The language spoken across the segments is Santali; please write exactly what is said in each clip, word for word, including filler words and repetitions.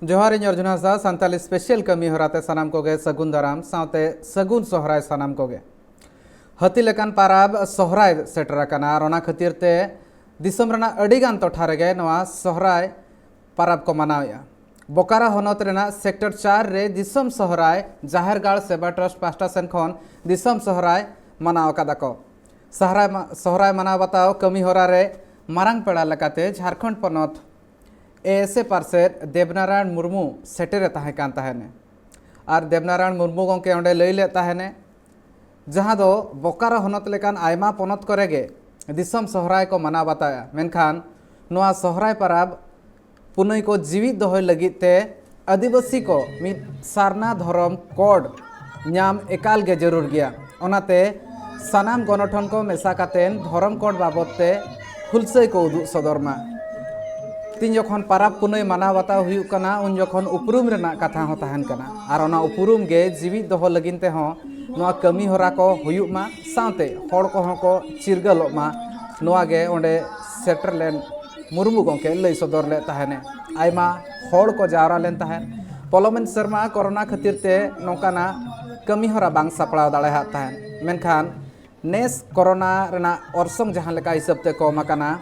ᱡᱚᱦᱟᱨ, ᱤᱧ ᱚᱨᱡᱩᱱ ᱦᱟᱸᱥᱫᱟ᱾ ᱥᱟᱱᱛᱟᱞᱤ ᱥᱯᱮᱥᱟᱞ ᱠᱟᱹᱢᱤ ᱦᱚᱨᱟ ᱛᱮ ᱥᱟᱱᱟᱢ ᱠᱚᱜᱮ ᱥᱟᱹᱜᱩᱱ ᱫᱟᱨᱟᱢ ᱥᱟᱶᱛᱮ ᱥᱟᱹᱜᱩᱱ ᱥᱚᱦᱨᱟᱭ ᱥᱟᱱᱟᱢ ᱠᱚᱜᱮ᱾ ᱦᱟᱹᱛᱤ ᱞᱮᱠᱟᱱ ᱯᱟᱨᱟᱵᱽ ᱥᱚᱦᱨᱟᱭ ᱥᱮᱴᱮᱨ ᱟᱠᱟᱱᱟ ᱟᱨ ᱚᱱᱟ ᱠᱷᱟᱹᱛᱤᱨ ᱛᱮ ᱫᱤᱥᱚᱢ ᱨᱮᱱᱟᱜ ᱟᱹᱰᱤ ᱜᱟᱱ ᱴᱚᱴᱷᱟ ᱨᱮᱜᱮ ᱱᱚᱣᱟ ᱥᱚᱦᱨᱟᱭ ᱯᱟᱨᱟᱵᱽ ᱠᱚ ᱢᱟᱱᱟᱣᱮᱫᱼᱟ᱾ ᱵᱳᱠᱟᱨᱟ ᱦᱚᱱᱚᱛ ᱨᱮᱱᱟᱜ ᱥᱮᱠᱴᱚᱨ ᱪᱟᱨ ᱨᱮ ᱫᱤᱥᱚᱢ ᱥᱚᱦᱨᱟᱭ ᱡᱟᱦᱮᱨ ᱜᱟᱲ ᱥᱮᱵᱟ ᱴᱨᱟᱥᱴ ᱯᱟᱦᱴᱟ ᱥᱮᱱ ᱠᱷᱚᱱ ᱫᱤᱥᱚᱢ ᱥᱚᱦᱨᱟᱭ ᱢᱟᱱᱟᱣ ᱟᱠᱟᱫᱟ ᱠᱚ᱾ ᱥᱚᱦᱨᱟᱭ ᱢᱟ-, ᱥᱚᱦᱨᱟᱭ ᱢᱟᱱᱟᱣ ᱵᱟᱛᱟᱣ ᱠᱟᱹᱢᱤ ᱦᱚᱨᱟ ᱨᱮ ᱢᱟᱨᱟᱝ ᱯᱮᱲᱟ ᱞᱮᱠᱟᱛᱮ ᱡᱷᱟᱲᱠᱷᱚᱸᱰ ᱯᱚᱱᱚᱛ ᱮ ᱮᱥ ᱮ ᱯᱟᱨᱥᱮᱛ ᱫᱮᱵᱽᱱᱟᱨᱟᱭᱚᱬ ᱢᱩᱨᱢᱩ ᱥᱮᱴᱮᱨᱮ ᱛᱟᱦᱮᱸ ᱠᱟᱱ ᱛᱟᱦᱮᱱᱮ᱾ ᱟᱨ ᱫᱮᱵᱽᱱᱟᱨᱟᱭᱚᱬ ᱢᱩᱨᱢᱩ ᱜᱚᱢᱠᱮ ᱚᱸᱰᱮ ᱞᱟᱹᱭ ᱞᱮᱫ ᱛᱟᱦᱮᱱᱮ, ᱡᱟᱦᱟᱸ ᱫᱚ ᱵᱳᱠᱟᱨᱳ ᱦᱚᱱᱚᱛ ᱞᱮᱠᱟᱱ ᱟᱭᱢᱟ ᱯᱚᱱᱚᱛ ᱠᱚᱨᱮ ᱜᱮ ᱫᱤᱥᱚᱢ ᱥᱚᱦᱨᱟᱭ ᱠᱚ ᱢᱟᱱᱟᱣ ᱵᱟᱛᱟᱣᱟ, ᱢᱮᱱᱠᱷᱟᱱ ᱱᱚᱣᱟ ᱥᱚᱦᱨᱟᱭ ᱯᱟᱨᱟᱵᱽ ᱯᱩᱱᱟᱹᱭ ᱠᱚ ᱡᱤᱣᱤᱫ ᱫᱚᱦᱚᱭ ᱞᱟᱹᱜᱤᱫ ᱛᱮ ᱟᱹᱫᱤᱵᱟᱹᱥᱤ ᱠᱚ ᱢᱤᱫ ᱥᱟᱨᱱᱟ ᱫᱷᱚᱨᱚᱢ ᱠᱳᱰ ᱧᱟᱢ ᱮᱠᱟᱞ ᱜᱮ ᱡᱟᱹᱨᱩᱲ ᱜᱮᱭᱟ᱾ ᱚᱱᱟᱛᱮ ᱥᱟᱱᱟᱢ ᱜᱚᱱᱚᱴᱷᱚᱱ ᱠᱚ ᱢᱮᱥᱟ ᱠᱟᱛᱮ ᱫᱷᱚᱨᱚᱢ ᱠᱳᱰ ᱵᱟᱵᱚᱫ ᱛᱮ ᱦᱩᱞᱥᱟᱹᱭ ᱠᱚ ᱩᱫᱩᱜ ᱥᱚᱫᱚᱨ ᱢᱟ᱾ ᱛᱤᱱ ᱡᱚᱠᱷᱚᱱ ᱯᱟᱨᱟᱵᱽ ᱯᱩᱱᱟᱹᱭ ᱢᱟᱱᱟᱣ ᱵᱟᱛᱟᱣ ᱦᱩᱭᱩᱜ ᱠᱟᱱᱟ, ᱩᱱ ᱡᱚᱠᱷᱚᱱ ᱩᱯᱨᱩᱢ ᱨᱮᱱᱟᱜ ᱠᱟᱛᱷᱟ ᱦᱚᱸ ᱛᱟᱦᱮᱱ ᱠᱟᱱᱟ᱾ ᱟᱨ ᱚᱱᱟ ᱩᱯᱨᱩᱢ ᱜᱮ ᱡᱤᱣᱤᱫ ᱫᱚᱦᱚ ᱞᱟᱹᱜᱤᱫ ᱛᱮᱦᱚᱸ ᱱᱚᱣᱟ ᱠᱟᱹᱢᱤ ᱦᱚᱨᱟ ᱠᱚ ᱦᱩᱭᱩᱜ ᱢᱟ, ᱥᱟᱶᱛᱮ ᱦᱚᱲ ᱠᱚᱦᱚᱸ ᱠᱚ ᱪᱤᱨᱜᱟᱹᱞᱚᱜ ᱢᱟ᱾ ᱱᱚᱣᱟ ᱜᱮ ᱚᱸᱰᱮ ᱥᱮᱴᱮᱨ ᱞᱮᱱ ᱢᱩᱨᱢᱩ ᱜᱚᱢᱠᱮ ᱞᱟᱹᱭ ᱥᱚᱫᱚᱨ ᱞᱮᱫ ᱛᱟᱦᱮᱱᱮ᱾ ᱟᱭᱢᱟ ᱦᱚᱲ ᱠᱚ ᱡᱟᱣᱨᱟ ᱞᱮᱱ ᱛᱟᱦᱮᱸᱫ᱾ ᱯᱚᱞᱚᱢᱮᱱ ᱥᱮᱨᱢᱟ ᱠᱚᱨᱳᱱᱟ ᱠᱷᱟᱹᱛᱤᱨ ᱛᱮ ᱱᱚᱝᱠᱟᱱᱟᱜ ᱠᱟᱹᱢᱤ ᱦᱚᱨᱟ ᱵᱟᱝ ᱥᱟᱯᱲᱟᱣ ᱫᱟᱲᱮᱭᱟᱜ ᱛᱟᱦᱮᱸᱫ, ᱢᱮᱱᱠᱷᱟᱱ ᱱᱮᱥ ᱠᱚᱨᱳᱱᱟ ᱨᱮᱱᱟᱜ ᱚᱨᱥᱚᱝ ᱡᱟᱦᱟᱸ ᱞᱮᱠᱟ ᱦᱤᱥᱟᱹᱵ ᱛᱮ ᱠᱚᱢ ᱟᱠᱟᱱᱟ,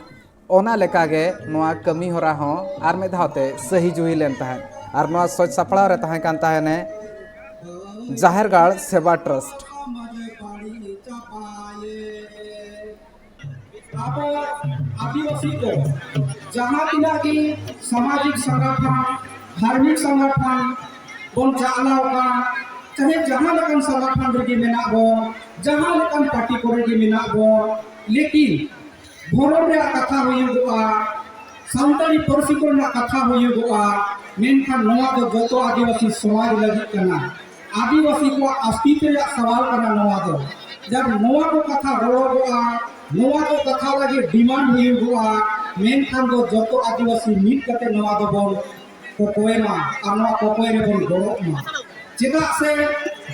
ᱚᱱᱟ ᱞᱮᱠᱟᱜᱮ ᱱᱚᱣᱟ ᱠᱟᱹᱢᱤ ᱦᱚᱨᱟ ᱦᱚᱸ ᱟᱨ ᱢᱤᱫ ᱫᱷᱟᱣ ᱛᱮ ᱥᱟᱹᱦᱤ ᱡᱩᱦᱤ ᱞᱮᱱ ᱛᱟᱦᱮᱸᱫ᱾ ᱟᱨ ᱱᱚᱣᱟ ᱥᱚᱡᱽ ᱥᱟᱯᱲᱟᱣ ᱨᱮ ᱛᱟᱦᱮᱸ ᱠᱟᱱ ᱛᱟᱦᱮᱱᱮ ᱡᱟᱦᱮᱨ ᱜᱟᱲ ᱥᱮᱵᱟ ᱴᱨᱟᱥᱴ᱾ ᱟᱵᱚ ᱟᱹᱫᱤᱵᱟᱹᱥᱤ ᱠᱚ ᱡᱟᱦᱟᱸ ᱛᱤᱱᱟᱹᱜ ᱜᱮ ᱥᱟᱢᱟᱡᱤᱠ ᱥᱚᱝᱜᱚᱴᱷᱚᱱ, ᱫᱷᱟᱨᱢᱤᱠ ᱥᱚᱝᱜᱚᱴᱷᱚᱱ ᱵᱚᱱ ᱪᱟᱞᱟᱣ ᱟᱠᱟᱱ, ᱪᱟᱦᱮ ᱡᱟᱦᱟᱸ ᱞᱮᱠᱟᱱ ᱥᱚᱝᱜᱚᱴᱷᱚᱱ ᱨᱮᱜᱮ ᱢᱮᱱᱟᱜ ᱵᱚᱱ, ᱡᱟᱦᱟᱸ ᱞᱮᱠᱟᱱ ᱯᱟᱨᱴᱤ ᱠᱚᱨᱮ ᱜᱮ ᱢᱮᱱᱟᱜ ᱵᱚᱱ, ᱞᱮᱠᱤᱱ ᱫᱷᱚᱨᱚᱢ ᱨᱮᱭᱟᱜ ᱠᱟᱛᱷᱟ ᱦᱩᱭᱩᱜᱚᱜᱼᱟ, ᱥᱟᱱᱛᱟᱲᱤ ᱯᱟᱹᱨᱥᱤ ᱠᱚᱨᱮᱱᱟᱜ ᱠᱟᱛᱷᱟ ᱦᱩᱭᱩᱜᱚᱜᱼᱟ, ᱢᱮᱱᱠᱷᱟᱱ ᱱᱚᱣᱟ ᱫᱚ ᱡᱚᱛᱚ ᱟᱹᱫᱤᱵᱟᱹᱥᱤ ᱥᱚᱢᱟᱡᱽ ᱞᱟᱹᱜᱤᱫ ᱠᱟᱱᱟ᱾ ᱟᱹᱫᱤᱵᱟᱹᱥᱤ ᱠᱚᱣᱟᱜ ᱟᱥᱛᱤᱛ ᱨᱮᱭᱟᱜ ᱥᱟᱣᱟᱞ ᱠᱟᱱᱟ ᱱᱚᱣᱟ ᱫᱚ᱾ ᱡᱟᱵ ᱱᱚᱣᱟ ᱠᱚ ᱠᱟᱛᱷᱟ ᱨᱚᱲᱚᱜᱚᱜᱼᱟ, ᱱᱚᱣᱟ ᱠᱚ ᱠᱟᱛᱷᱟ ᱞᱟᱹᱜᱤᱫ ᱰᱤᱢᱟᱱᱰ ᱦᱩᱭᱩᱜᱚᱜᱼᱟ, ᱢᱮᱱᱠᱷᱟᱱ ᱫᱚ ᱡᱚᱛᱚ ᱟᱹᱫᱤᱵᱟᱹᱥᱤ ᱢᱤᱫ ᱠᱟᱛᱮ ᱱᱚᱣᱟ ᱫᱚᱵᱚᱱ ᱠᱚᱠᱚᱭ ᱢᱟ ᱟᱨ ᱱᱚᱣᱟ ᱠᱚᱠᱚᱭ ᱨᱮᱵᱚᱱ ᱜᱚᱲᱚᱜ ᱢᱟ᱾ ᱪᱮᱫᱟᱜ ᱥᱮ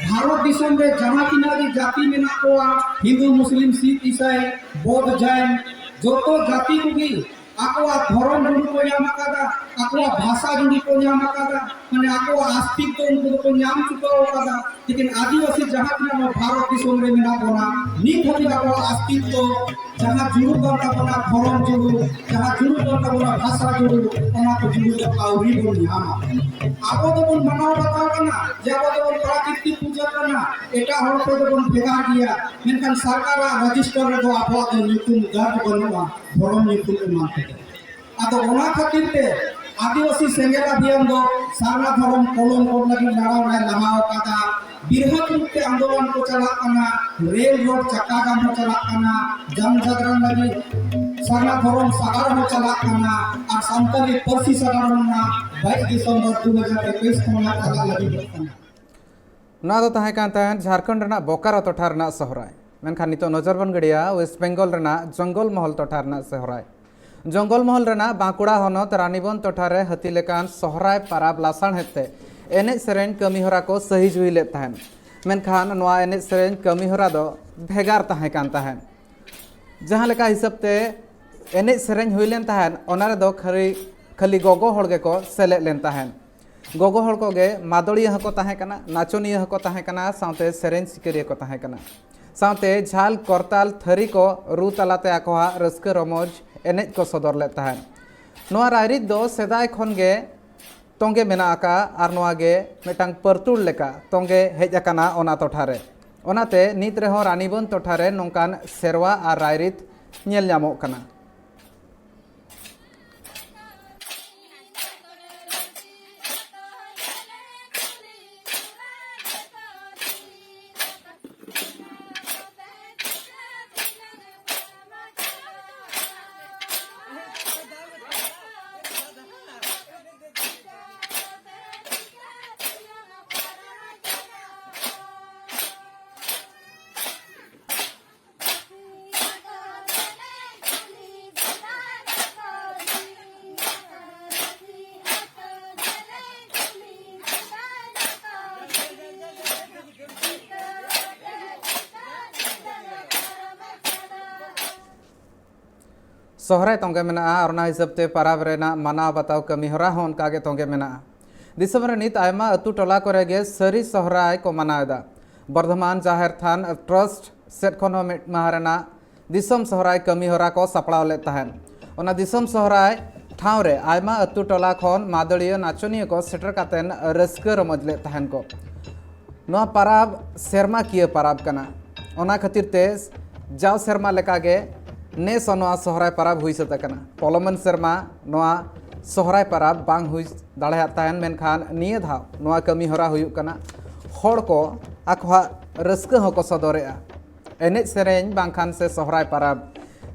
ᱵᱷᱟᱨᱚᱛ ᱫᱤᱥᱚᱢ ᱨᱮ ᱡᱟᱦᱟᱸ ᱛᱤᱱᱟᱹᱜ ᱜᱮ ᱡᱟᱹᱛᱤ ᱢᱮᱱᱟᱜ ᱠᱚᱣᱟ, ᱦᱤᱱᱫᱩ, ᱢᱩᱥᱞᱤᱢ, ᱥᱤᱠᱷ, ᱤᱥᱟᱭ, ᱵᱳᱫᱷ, ᱡᱟᱭᱱ, ᱡᱚᱛᱚ ᱡᱟᱹᱛᱤ ᱠᱚᱜᱮ ᱟᱠᱚᱣᱟᱜ ᱫᱷᱚᱨᱚᱢ ᱡᱩᱲᱩ ᱠᱚ ᱧᱟᱢ ᱟᱠᱟᱫᱟ, ᱟᱠᱚᱣᱟᱜ ᱵᱷᱟᱥᱟ ᱡᱩᱲᱩ ᱠᱚ ᱧᱟᱢ ᱟᱠᱟᱫᱟ, ᱢᱟᱱᱮ ᱟᱠᱚᱣᱟᱜ ᱟᱥᱛᱤᱛᱛᱚ ᱩᱱᱠᱩ ᱫᱚᱠᱚ ᱧᱟᱢ ᱪᱩᱠᱟᱹᱣ ᱟᱠᱟᱫᱟ᱾ ᱞᱮᱠᱤᱱ ᱟᱹᱫᱤᱵᱟᱹᱥᱤ ᱡᱟᱦᱟᱸ ᱛᱤᱱᱟᱹᱜ ᱱᱚᱣᱟ ᱵᱷᱟᱨᱚᱛ ᱫᱤᱥᱚᱢ ᱨᱮ ᱢᱮᱱᱟᱜ ᱵᱚᱱᱟ, ᱱᱤᱛ ᱦᱟᱹᱵᱤᱡ ᱟᱵᱚᱣᱟᱜ ᱟᱥᱛᱤᱛᱛᱚ ᱡᱟᱦᱟᱸ ᱡᱩᱲᱩ ᱠᱟᱱ ᱛᱟᱵᱚᱱᱟ, ᱫᱷᱚᱨᱚᱢ ᱡᱩᱲᱩ, ᱡᱟᱦᱟᱸ ᱡᱩᱲᱩ ᱠᱟᱱ ᱛᱟᱵᱚᱱᱟ, ᱵᱷᱟᱥᱟ ᱡᱩᱲᱩ, ᱚᱱᱟ ᱠᱚ ᱡᱩᱲᱩ ᱫᱚ ᱟᱹᱣᱨᱤ ᱵᱚᱱ ᱧᱟᱢᱟ᱾ ᱟᱵᱚ ᱫᱚᱵᱚᱱ ᱢᱟᱱᱟᱣ ᱵᱟᱛᱟᱣ ᱠᱟᱱᱟ ᱡᱮ ᱟᱵᱚ ᱫᱚᱵᱚᱱ ᱯᱨᱟᱠᱨᱤᱛᱤᱠ ᱯᱩᱡᱟᱹ ᱠᱟᱱᱟ, ᱮᱴᱟᱜ ᱦᱚᱲ ᱠᱚᱫᱚ ᱵᱚᱱ ᱵᱷᱮᱜᱟᱨ ᱜᱮᱭᱟ, ᱢᱮᱱᱠᱷᱟᱱ ᱥᱚᱨᱠᱟᱨᱟᱜ ᱨᱮᱡᱤᱥᱴᱟᱨ ᱨᱮᱫᱚ ᱟᱵᱚᱣᱟᱜ ᱫᱚ ᱧᱩᱛᱩᱢ ᱫᱚ ᱵᱟᱹᱱᱩᱜᱼᱟ, ᱫᱷᱚᱨᱚᱢ ᱧᱩᱛᱩᱢ ᱮᱢᱟᱱ ᱛᱮᱫᱚ᱾ ᱟᱫᱚ ᱚᱱᱟ ᱠᱷᱟᱹᱛᱤᱨ ᱛᱮ ᱟᱹᱫᱤᱵᱟᱹᱥᱤ ᱥᱮᱸᱜᱮᱞ ᱚᱵᱷᱤᱭᱟᱱ ᱫᱚ ᱥᱟᱨᱱᱟ ᱫᱷᱚᱨᱚᱢ ᱠᱚᱞᱚᱢ ᱠᱚ ᱞᱟᱹᱜᱤᱫ ᱞᱟᱲᱟᱣ ᱨᱮ ᱞᱟᱦᱟᱣ ᱟᱠᱟᱫᱟ᱾ ᱵᱨᱤᱦᱚᱛ ᱨᱩᱯ ᱛᱮ ᱟᱱᱫᱳᱞᱚᱱ ᱠᱚ ᱪᱟᱞᱟᱜ ᱠᱟᱱᱟ, ᱨᱮᱞ ᱨᱳᱰ ᱪᱟᱠᱟ ᱡᱟᱢ ᱦᱚᱸ ᱪᱟᱞᱟᱜ ᱠᱟᱱᱟ, ᱡᱟᱢ ᱡᱟᱜᱽᱨᱚᱱ ᱞᱟᱹᱜᱤᱫ ᱥᱟᱨᱱᱟ ᱫᱷᱚᱨᱚᱢ ᱥᱟᱜᱟᱲᱚᱢ ᱦᱚᱸ ᱪᱟᱞᱟᱜ ᱠᱟᱱᱟ, ᱟᱨ ᱥᱟᱱᱛᱟᱲᱤ ᱯᱟᱹᱨᱥᱤ ᱥᱟᱜᱟᱲᱚᱢ ᱨᱮᱱᱟᱜ ᱵᱟᱭᱤᱥ ᱰᱤᱥᱮᱢᱵᱚᱨ ᱫᱩ ᱦᱟᱡᱟᱨ ᱮᱠᱩᱥ ᱠᱷᱚᱱᱟᱜ ᱪᱟᱞᱟᱜ ᱞᱟᱹᱜᱤᱫᱚᱜ ᱠᱟᱱᱟ᱾ ᱱᱚᱣᱟ ᱫᱚ ᱛᱟᱦᱮᱸ ᱠᱟᱱ ᱛᱟᱦᱮᱸᱫ ᱡᱷᱟᱲᱠᱷᱚᱸᱰ ᱨᱮᱱᱟᱜ ᱵᱳᱠᱟᱨᱳ ᱴᱚᱴᱷᱟ ᱨᱮᱱᱟᱜ ᱥᱚᱦᱨᱟᱭ᱾ ᱢᱮᱱᱠᱷᱟᱱ ᱱᱤᱛᱚᱜ ᱱᱚᱡᱚᱨ ᱵᱚᱱ ᱜᱤᱰᱤᱭᱟ ᱳᱭᱮᱥᱴ ᱵᱮᱝᱜᱚᱞ ᱨᱮᱱᱟᱜ ᱡᱚᱝᱜᱚᱞ ᱢᱚᱦᱚᱞ ᱴᱚᱴᱷᱟ ᱨᱮᱱᱟᱜ ᱥᱚᱦᱨᱟᱭ᱾ ᱡᱚᱝᱜᱚᱞ ᱢᱚᱦᱚᱞ ᱨᱮᱱᱟᱜ ᱵᱟᱸᱠᱩᱲᱟ ᱦᱚᱱᱚᱛ ᱨᱟᱱᱤᱵᱚᱱ ᱴᱚᱴᱷᱟ ᱨᱮ ᱦᱟᱹᱛᱤ ᱞᱮᱠᱟᱱ ᱥᱚᱦᱨᱟᱭ ᱯᱟᱨᱟᱵᱽ ᱞᱟᱥᱟᱲᱦᱮᱫ ᱛᱮ ᱮᱱᱮᱡ ᱥᱮᱨᱮᱧ ᱠᱟᱹᱢᱤ ᱦᱚᱨᱟ ᱠᱚ ᱥᱟᱹᱦᱤ ᱡᱩᱦᱤ ᱞᱮᱫ ᱛᱟᱦᱮᱸᱫ᱾ ᱢᱮᱱᱠᱷᱟᱱ ᱱᱚᱣᱟ ᱮᱱᱮᱡ ᱥᱮᱨᱮᱧ ᱠᱟᱹᱢᱤ ᱦᱚᱨᱟ ᱫᱚ ᱵᱷᱮᱜᱟᱨ ᱛᱟᱦᱮᱸ ᱠᱟᱱ ᱛᱟᱦᱮᱸᱫ᱾ ᱡᱟᱦᱟᱸ ᱞᱮᱠᱟ ᱦᱤᱥᱟᱹᱵ ᱛᱮ ᱮᱱᱮᱡ ᱥᱮᱨᱮᱧ ᱦᱩᱭ ᱞᱮᱱ ᱛᱟᱦᱮᱸᱫ, ᱚᱱᱟ ᱨᱮᱫᱚ ᱠᱷᱟᱹᱞᱤ ᱠᱷᱟᱹᱞᱤ ᱜᱚᱜᱚ ᱦᱚᱲ ᱜᱮᱠᱚ ᱥᱮᱞᱮᱫ ᱞᱮᱱ ᱛᱟᱦᱮᱸᱫ᱾ ᱜᱚᱜᱚ ᱦᱚᱲ ᱠᱚᱜᱮ ᱢᱟᱫᱚᱲᱤᱭᱟᱹ ᱦᱚᱸᱠᱚ ᱛᱟᱦᱮᱸ ᱠᱟᱱᱟ, ᱱᱟᱪᱚᱱᱤᱭᱟᱹ ᱦᱚᱸᱠᱚ ᱛᱟᱦᱮᱸ ᱠᱟᱱᱟ, ᱥᱟᱶᱛᱮ ᱥᱮᱨᱮᱧ ᱥᱤᱠᱟᱹᱨᱤᱭᱟᱹ ᱠᱚ ᱛᱟᱦᱮᱸ ᱠᱟᱱᱟ᱾ ᱥᱟᱶᱛᱮ ᱡᱷᱟᱞ, ᱠᱚᱨᱛᱟᱞ, ᱛᱷᱟᱹᱨᱤ ᱠᱚ ᱨᱩ ᱛᱟᱞᱟᱛᱮ ᱟᱠᱚᱣᱟᱜ ᱨᱟᱹᱥᱠᱟᱹ ᱨᱚᱢᱚᱡᱽ ᱮᱱᱮᱡ ᱠᱚ ᱥᱚᱫᱚᱨ ᱞᱮᱫ ᱛᱟᱦᱮᱸᱫ᱾ ᱱᱚᱣᱟ ᱨᱟᱭᱨᱤᱛ ᱫᱚ ᱥᱮᱫᱟᱭ ᱠᱷᱚᱱ ᱜᱮ ᱛᱚᱸᱜᱮ ᱢᱮᱱᱟᱜ ᱟᱠᱟᱫᱼᱟ ᱟᱨ ᱱᱚᱣᱟ ᱜᱮ ᱢᱤᱫᱴᱟᱝ ᱯᱟᱹᱨᱛᱩᱲ ᱞᱮᱠᱟ ᱛᱚᱸᱜᱮ ᱦᱮᱡ ᱟᱠᱟᱱᱟ ᱚᱱᱟ ᱴᱚᱴᱷᱟ ᱨᱮ᱾ ᱚᱱᱟᱛᱮ ᱱᱤᱛ ᱨᱮᱦᱚᱸ ᱨᱟᱱᱤᱵᱚᱱ ᱴᱚᱴᱷᱟ ᱨᱮ ᱱᱚᱝᱠᱟᱱ ᱥᱮᱨᱣᱟ ᱟᱨ ᱨᱟᱭᱨᱤᱛ ᱧᱮᱞ ᱧᱟᱢᱚᱜ ᱠᱟᱱᱟ᱾ ᱥᱚᱦᱨᱟᱭ ᱛᱚᱸᱜᱮ ᱢᱮᱱᱟᱜᱼᱟ ᱟᱨ ᱚᱱᱟ ᱦᱤᱥᱟᱹᱵ ᱛᱮ ᱯᱟᱨᱟᱵᱽ ᱨᱮᱱᱟᱜ ᱢᱟᱱᱟᱣ ᱵᱟᱛᱟᱣ ᱠᱟᱹᱢᱤ ᱦᱚᱨᱟ ᱦᱚᱸ ᱚᱱᱠᱟ ᱜᱮ ᱛᱚᱸᱜᱮ ᱢᱮᱱᱟᱜᱼᱟ᱾ ᱫᱤᱥᱚᱢ ᱨᱮ ᱱᱤᱛ ᱟᱭᱢᱟ ᱟᱹᱛᱩ ᱴᱚᱞᱟ ᱠᱚᱨᱮ ᱜᱮ ᱥᱟᱹᱨᱤ ᱥᱚᱦᱨᱟᱭ ᱠᱚ ᱢᱟᱱᱟᱣ ᱮᱫᱟ᱾ ᱵᱚᱨᱫᱷᱚᱢᱟᱱ ᱡᱟᱦᱮᱨ ᱛᱷᱟᱱ ᱴᱨᱟᱥᱴ ᱥᱮᱫ ᱠᱷᱚᱱ ᱦᱚᱸ ᱢᱤᱫ ᱢᱟᱦᱟ ᱨᱮᱱᱟᱜ ᱫᱤᱥᱚᱢ ᱥᱚᱦᱨᱟᱭ ᱠᱟᱹᱢᱤ ᱦᱚᱨᱟ ᱠᱚ ᱥᱟᱯᱲᱟᱣ ᱞᱮᱫ ᱛᱟᱦᱮᱸᱫ᱾ ᱚᱱᱟ ᱫᱤᱥᱚᱢ ᱥᱚᱦᱨᱟᱭ ᱴᱷᱟᱶ ᱨᱮ ᱟᱭᱢᱟ ᱟᱹᱛᱩ ᱴᱚᱞᱟ ᱠᱷᱚᱱ ᱢᱟᱹᱫᱟᱹᱲᱤᱭᱟᱹ ᱱᱟᱪᱚᱱᱤᱭᱟᱹ ᱠᱚ ᱥᱮᱴᱮᱨ ᱠᱟᱛᱮᱫ ᱨᱟᱹᱥᱠᱟᱹ ᱨᱚᱢᱚᱡᱽ ᱞᱮᱫ ᱛᱟᱦᱮᱸᱱ ᱠᱚ᱾ ᱱᱚᱣᱟ ᱯᱟᱨᱟᱵᱽ ᱥᱮᱨᱢᱟ ᱠᱤᱭᱟᱹ ᱯᱟᱨᱟᱵᱽ ᱠᱟᱱᱟ᱾ ᱚᱱᱟ ᱠᱷᱟᱹᱛᱤᱨ ᱛᱮ ᱡᱟᱣ ᱥᱮᱨᱢᱟ ᱞᱮᱠᱟᱜᱮ ᱱᱮᱥ ᱦᱚᱸ ᱱᱚᱣᱟ ᱥᱚᱦᱨᱟᱭ ᱯᱟᱨᱟᱵᱽ ᱦᱩᱭ ᱥᱟᱹᱛ ᱟᱠᱟᱱᱟ᱾ ᱯᱚᱞᱚᱢᱮᱱ ᱥᱮᱨᱢᱟ ᱱᱚᱣᱟ ᱥᱚᱦᱨᱟᱭ ᱯᱟᱨᱟᱵᱽ ᱵᱟᱝ ᱦᱩᱭ ᱫᱟᱲᱮᱭᱟᱜ ᱛᱟᱦᱮᱸᱱ, ᱢᱮᱱᱠᱷᱟᱱ ᱱᱤᱭᱟᱹ ᱫᱷᱟᱣ ᱱᱚᱣᱟ ᱠᱟᱹᱢᱤ ᱦᱚᱨᱟ ᱦᱩᱭᱩᱜ ᱠᱟᱱᱟ᱾ ᱦᱚᱲ ᱠᱚ ᱟᱠᱚᱣᱟᱜ ᱨᱟᱹᱥᱠᱟᱹ ᱦᱚᱸᱠᱚ ᱥᱚᱫᱚᱨᱮᱜᱼᱟ᱾ ᱮᱱᱮᱡ ᱥᱮᱨᱮᱧ ᱵᱟᱝᱠᱷᱟᱱ ᱥᱮ ᱥᱚᱦᱨᱟᱭ ᱯᱟᱨᱟᱵᱽ᱾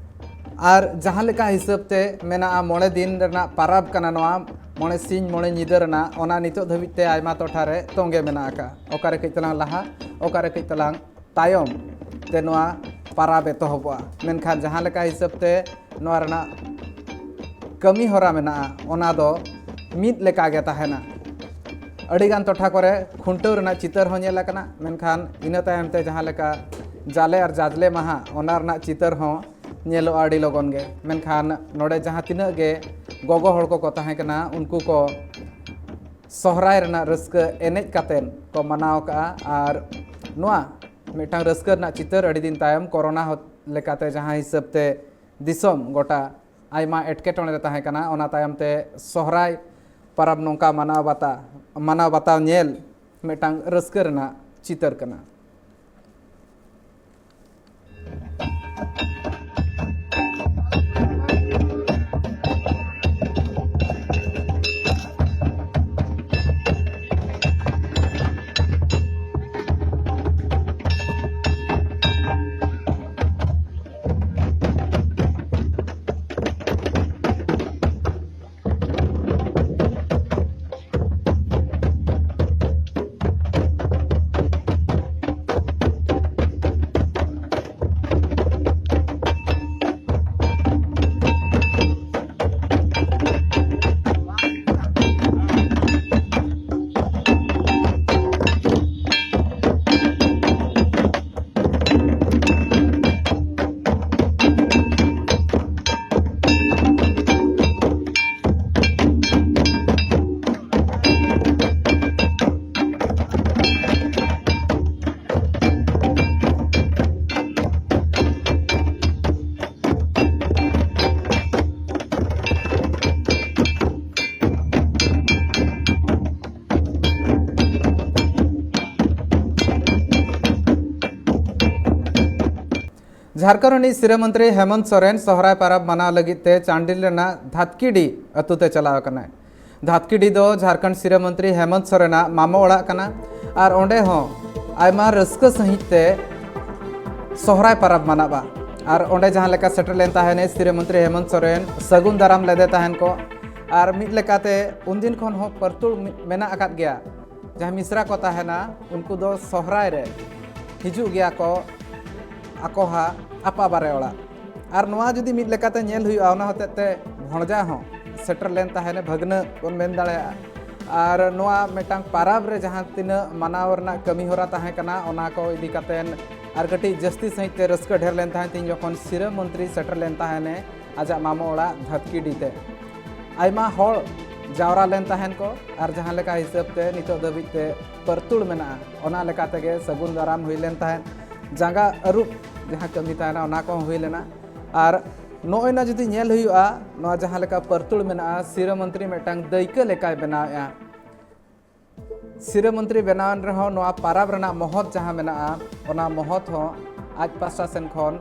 ᱟᱨ ᱡᱟᱦᱟᱸ ᱞᱮᱠᱟ ᱦᱤᱥᱟᱹᱵ ᱛᱮ ᱢᱮᱱᱟᱜᱼᱟ, ᱢᱚᱬᱮ ᱫᱤᱱ ᱨᱮᱱᱟᱜ ᱯᱟᱨᱟᱵᱽ ᱠᱟᱱᱟ ᱱᱚᱣᱟ, ᱢᱚᱬᱮ ᱥᱤᱧ ᱢᱚᱬᱮ ᱧᱤᱫᱟᱹ ᱨᱮᱱᱟᱜ, ᱚᱱᱟ ᱱᱤᱛᱚᱜ ᱫᱷᱟᱹᱵᱤᱡ ᱛᱮ ᱟᱭᱢᱟ ᱴᱚᱴᱷᱟ ᱨᱮ ᱛᱚᱸᱜᱮ ᱢᱮᱱᱟᱜ ᱟᱠᱟᱫ᱾ ᱚᱠᱟᱨᱮ ᱠᱟᱹᱡ ᱛᱟᱞᱟᱝ ᱞᱟᱦᱟ, ᱚᱠᱟᱨᱮ ᱠᱟᱹᱡ ᱛᱟᱞᱟᱝ ᱛᱟᱭᱚᱢ ᱛᱮ ᱱᱚᱣᱟ ᱯᱟᱨᱟᱵᱽ ᱮᱛᱚᱦᱚᱵᱚᱜᱼᱟ᱾ ᱢᱮᱱᱠᱷᱟᱱ ᱡᱟᱦᱟᱸ ᱞᱮᱠᱟ ᱦᱤᱥᱟᱹᱵ ᱛᱮ ᱱᱚᱣᱟ ᱨᱮᱱᱟᱜ ᱠᱟᱹᱢᱤ ᱦᱚᱨᱟ ᱢᱮᱱᱟᱜᱼᱟ, ᱚᱱᱟ ᱫᱚ ᱢᱤᱫ ᱞᱮᱠᱟ ᱜᱮ ᱛᱟᱦᱮᱱᱟ᱾ ᱟᱹᱰᱤᱜᱟᱱ ᱴᱚᱴᱷᱟ ᱠᱚᱨᱮ ᱠᱷᱩᱱᱴᱟᱹᱣ ᱨᱮᱱᱟᱜ ᱪᱤᱛᱟᱹᱨ ᱦᱚᱸ ᱧᱮᱞ ᱟᱠᱟᱱᱟ, ᱢᱮᱱᱠᱷᱟᱱ ᱤᱱᱟᱹ ᱛᱟᱭᱚᱢ ᱛᱮ ᱡᱟᱦᱟᱸ ᱞᱮᱠᱟ ᱡᱟᱞᱮ ᱟᱨ ᱡᱟᱡᱽᱞᱮ ᱢᱟᱦᱟ, ᱚᱱᱟ ᱨᱮᱱᱟᱜ ᱪᱤᱛᱟᱹᱨ ᱦᱚᱸ ᱧᱮᱞᱚᱜᱼᱟ ᱟᱹᱰᱤ ᱞᱚᱜᱚᱱ ᱜᱮ᱾ ᱢᱮᱱᱠᱷᱟᱱ ᱱᱚᱰᱮ ᱡᱟᱦᱟᱸ ᱛᱤᱱᱟᱹᱜ ᱜᱮ ᱜᱚᱜᱚ ᱦᱚᱲ ᱠᱚᱠᱚ ᱛᱟᱦᱮᱸ ᱠᱟᱱᱟ, ᱩᱱᱠᱩ ᱠᱚ ᱥᱚᱦᱨᱟᱭ ᱨᱮᱱᱟᱜ ᱨᱟᱹᱥᱠᱟᱹ ᱮᱱᱮᱡ ᱠᱟᱛᱮᱫ ᱠᱚ ᱢᱟᱱᱟᱣ ᱟᱠᱟᱫᱼᱟ᱾ ᱟᱨ ᱱᱚᱣᱟ ᱢᱤᱫᱴᱟᱝ ᱨᱟᱹᱥᱠᱟᱹ ᱨᱮᱱᱟᱜ ᱪᱤᱛᱟᱹᱨ ᱟᱹᱰᱤ ᱫᱤᱱ ᱛᱟᱭᱚᱢ ᱠᱳᱨᱳᱱᱟ ᱦᱚ-, ᱞᱮᱠᱟᱛᱮ ᱡᱟᱦᱟᱸ ᱦᱤᱥᱟᱹᱵ ᱛᱮ ᱫᱤᱥᱚᱢ ᱜᱚᱴᱟ ᱟᱭᱢᱟ ᱮᱴᱠᱮᱴᱚᱬᱮ ᱨᱮ ᱛᱟᱦᱮᱸ ᱠᱟᱱᱟ, ᱚᱱᱟ ᱛᱟᱭᱚᱢ ᱛᱮ ᱥᱚᱦᱨᱟᱭ ᱯᱟᱨᱟᱵᱽ ᱱᱚᱝᱠᱟ ᱢᱟᱱᱟᱣ ᱵᱟᱛᱟ-, ᱢᱟᱱᱟᱣ ᱵᱟᱛᱟᱣ ᱧᱮᱞ ᱢᱤᱫᱴᱟᱝ ᱨᱟᱹᱥᱠᱟᱹ ᱨᱮᱱᱟᱜ ᱪᱤᱛᱟᱹᱨ ᱠᱟᱱᱟ᱾ ᱡᱷᱟᱲᱠᱷᱚᱸᱰ ᱨᱤᱱᱤᱡ ᱥᱤᱨᱟᱹ ᱢᱚᱱᱛᱨᱤ ᱦᱮᱢᱚᱱᱛ ᱥᱚᱨᱮᱱ ᱥᱚᱦᱨᱟᱭ ᱯᱟᱨᱟᱵᱽ ᱢᱟᱱᱟᱣ ᱞᱟᱹᱜᱤᱫ ᱛᱮ ᱪᱟᱱᱰᱤᱞ ᱨᱮᱱᱟᱜ ᱫᱷᱟᱛᱠᱤᱰᱤ ᱟᱹᱛᱩ ᱛᱮ ᱪᱟᱞᱟᱣ ᱟᱠᱟᱱᱟᱭ᱾ ᱫᱷᱟᱛᱠᱤᱰᱤ ᱫᱚ ᱡᱷᱟᱲᱠᱷᱚᱸᱰ ᱥᱤᱨᱟᱹ ᱢᱚᱱᱛᱨᱤ ᱦᱮᱢᱚᱱᱛ ᱥᱚᱨᱮᱱᱟᱜ ᱢᱟᱢᱚ ᱚᱲᱟᱜ ᱠᱟᱱᱟ᱾ ᱟᱨ ᱚᱸᱰᱮ ᱦᱚᱸ ᱟᱭᱢᱟ ᱨᱟᱹᱥᱠᱟᱹ ᱥᱟᱺᱦᱤᱡ ᱛᱮ ᱥᱚᱦᱨᱟᱭ ᱯᱟᱨᱟᱵᱽ ᱢᱟᱱᱟᱜᱼᱟ᱾ ᱟᱨ ᱚᱸᱰᱮ ᱡᱟᱦᱟᱸ ᱞᱮᱠᱟ ᱥᱮᱴᱮᱨ ᱞᱮᱱ ᱛᱟᱦᱮᱱ ᱥᱤᱨᱟᱹ ᱢᱚᱱᱛᱨᱤ ᱦᱮᱢᱚᱱᱛ ᱥᱚᱨᱮᱱ, ᱥᱟᱹᱜᱩᱱ ᱫᱟᱨᱟᱢ ᱞᱮᱫᱮ ᱛᱟᱦᱮᱱ ᱠᱚ᱾ ᱟᱨ ᱢᱤᱫ ᱞᱮᱠᱟᱛᱮ ᱩᱱᱫᱤᱱ ᱠᱷᱚᱱ ᱦᱚᱸ ᱯᱟᱹᱨᱛᱩᱲ ᱢᱮ-, ᱢᱮᱱᱟᱜ ᱟᱠᱟᱫ ᱜᱮᱭᱟ᱾ ᱡᱟᱦᱟᱸ ᱢᱤᱥᱨᱟ ᱠᱚ ᱛᱟᱦᱮᱱᱟ, ᱩᱱᱠᱩ ᱫᱚ ᱥᱚᱦᱨᱟᱭ ᱨᱮ ᱦᱤᱡᱩᱜ ᱜᱮᱭᱟ ᱠᱚ ᱟᱠᱚᱦᱟᱜ ᱟᱯᱟ ᱵᱟᱨᱮ ᱚᱲᱟᱜ᱾ ᱟᱨ ᱱᱚᱣᱟ ᱡᱩᱫᱤ ᱢᱤᱫ ᱞᱮᱠᱟᱛᱮ ᱧᱮᱞ ᱦᱩᱭᱩᱜᱼᱟ, ᱚᱱᱟ ᱦᱚᱛᱮᱡ ᱛᱮ ᱵᱷᱚᱬᱡᱟ ᱦᱚᱸ ᱥᱮᱴᱮᱨ ᱞᱮᱱ ᱛᱟᱦᱮᱱᱮ, ᱵᱷᱟᱹᱜᱽᱱᱟᱹ ᱵᱚᱱ ᱢᱮᱱ ᱫᱟᱲᱮᱭᱟᱜᱼᱟ᱾ ᱟᱨ ᱱᱚᱣᱟ ᱢᱤᱫᱴᱟᱝ ᱯᱟᱨᱟᱵᱽ ᱨᱮ ᱡᱟᱦᱟᱸ ᱛᱤᱱᱟᱹᱜ ᱢᱟᱱᱟᱣ ᱨᱮᱱᱟᱜ ᱠᱟᱹᱢᱤ ᱦᱚᱨᱟ ᱛᱟᱦᱮᱸ ᱠᱟᱱᱟ, ᱚᱱᱟ ᱠᱚ ᱤᱫᱤ ᱠᱟᱛᱮᱱ ᱟᱨ ᱠᱟᱹᱴᱤᱡ ᱡᱟᱹᱥᱛᱤ ᱥᱟᱺᱦᱤᱡ ᱛᱮ ᱨᱟᱹᱥᱠᱟᱹ ᱰᱷᱮᱨ ᱞᱮᱱ ᱛᱟᱦᱮᱸᱫ ᱛᱤᱧ ᱡᱚᱠᱷᱚᱱ ᱥᱤᱨᱟᱹ ᱢᱚᱱᱛᱨᱤ ᱥᱮᱴᱮᱨ ᱞᱮᱱ ᱛᱟᱦᱮᱱᱮ ᱟᱡᱟᱜ ᱢᱟᱢᱚ ᱚᱲᱟᱜ ᱫᱷᱟᱛᱠᱤᱰᱤ ᱛᱮ᱾ ᱟᱭᱢᱟ ᱦᱚᱲ ᱡᱟᱣᱨᱟ ᱞᱮᱱ ᱛᱟᱦᱮᱱ ᱠᱚ ᱟᱨ ᱡᱟᱦᱟᱸ ᱞᱮᱠᱟ ᱦᱤᱥᱟᱹᱵ ᱛᱮ ᱱᱤᱛᱚᱜ ᱫᱷᱟᱹᱵᱤᱡ ᱛᱮ ᱯᱟᱹᱨᱛᱩᱲ ᱢᱮᱱᱟᱜᱼᱟ, ᱚᱱᱟ ᱞᱮᱠᱟ ᱛᱮᱜᱮ ᱥᱟᱹᱜᱩᱱ ᱫᱟᱨᱟᱢ ᱦᱩᱭ ᱞᱮᱱ ᱛᱟᱦᱮᱸᱫ᱾ ᱡᱟᱸᱜᱟ ᱟᱹᱨᱩᱵ ᱡᱟᱦᱟᱸ ᱠᱟᱹᱢᱤ ᱛᱟᱦᱮᱱᱟ, ᱚᱱᱟ ᱠᱚᱦᱚᱸ ᱦᱩᱭ ᱞᱮᱱᱟ᱾ ᱟᱨ ᱱᱚᱜᱼᱚᱭ ᱱᱟ ᱡᱩᱫᱤ ᱧᱮᱞ ᱦᱩᱭᱩᱜᱼᱟ, ᱱᱚᱣᱟ ᱡᱟᱦᱟᱸ ᱞᱮᱠᱟ ᱯᱟᱹᱨᱛᱩᱲ ᱢᱮᱱᱟᱜᱼᱟ, ᱥᱤᱨᱟᱹ ᱢᱚᱱᱛᱨᱤ ᱢᱤᱫᱴᱟᱝ ᱫᱟᱹᱭᱠᱟᱹ ᱞᱮᱠᱟᱭ ᱵᱮᱱᱟᱣᱮᱫᱼᱟ᱾ ᱥᱤᱨᱟᱹ ᱢᱚᱱᱛᱨᱤ ᱵᱮᱱᱟᱣᱮᱱ ᱨᱮᱦᱚᱸ ᱱᱚᱣᱟ ᱯᱟᱨᱟᱵᱽ ᱨᱮᱱᱟᱜ ᱢᱚᱦᱚᱛ ᱡᱟᱦᱟᱸ ᱢᱮᱱᱟᱜᱼᱟ, ᱚᱱᱟ ᱢᱚᱦᱚᱛ ᱦᱚᱸ ᱟᱡ ᱯᱟᱥᱴᱟ ᱥᱮᱱ ᱠᱷᱚᱱ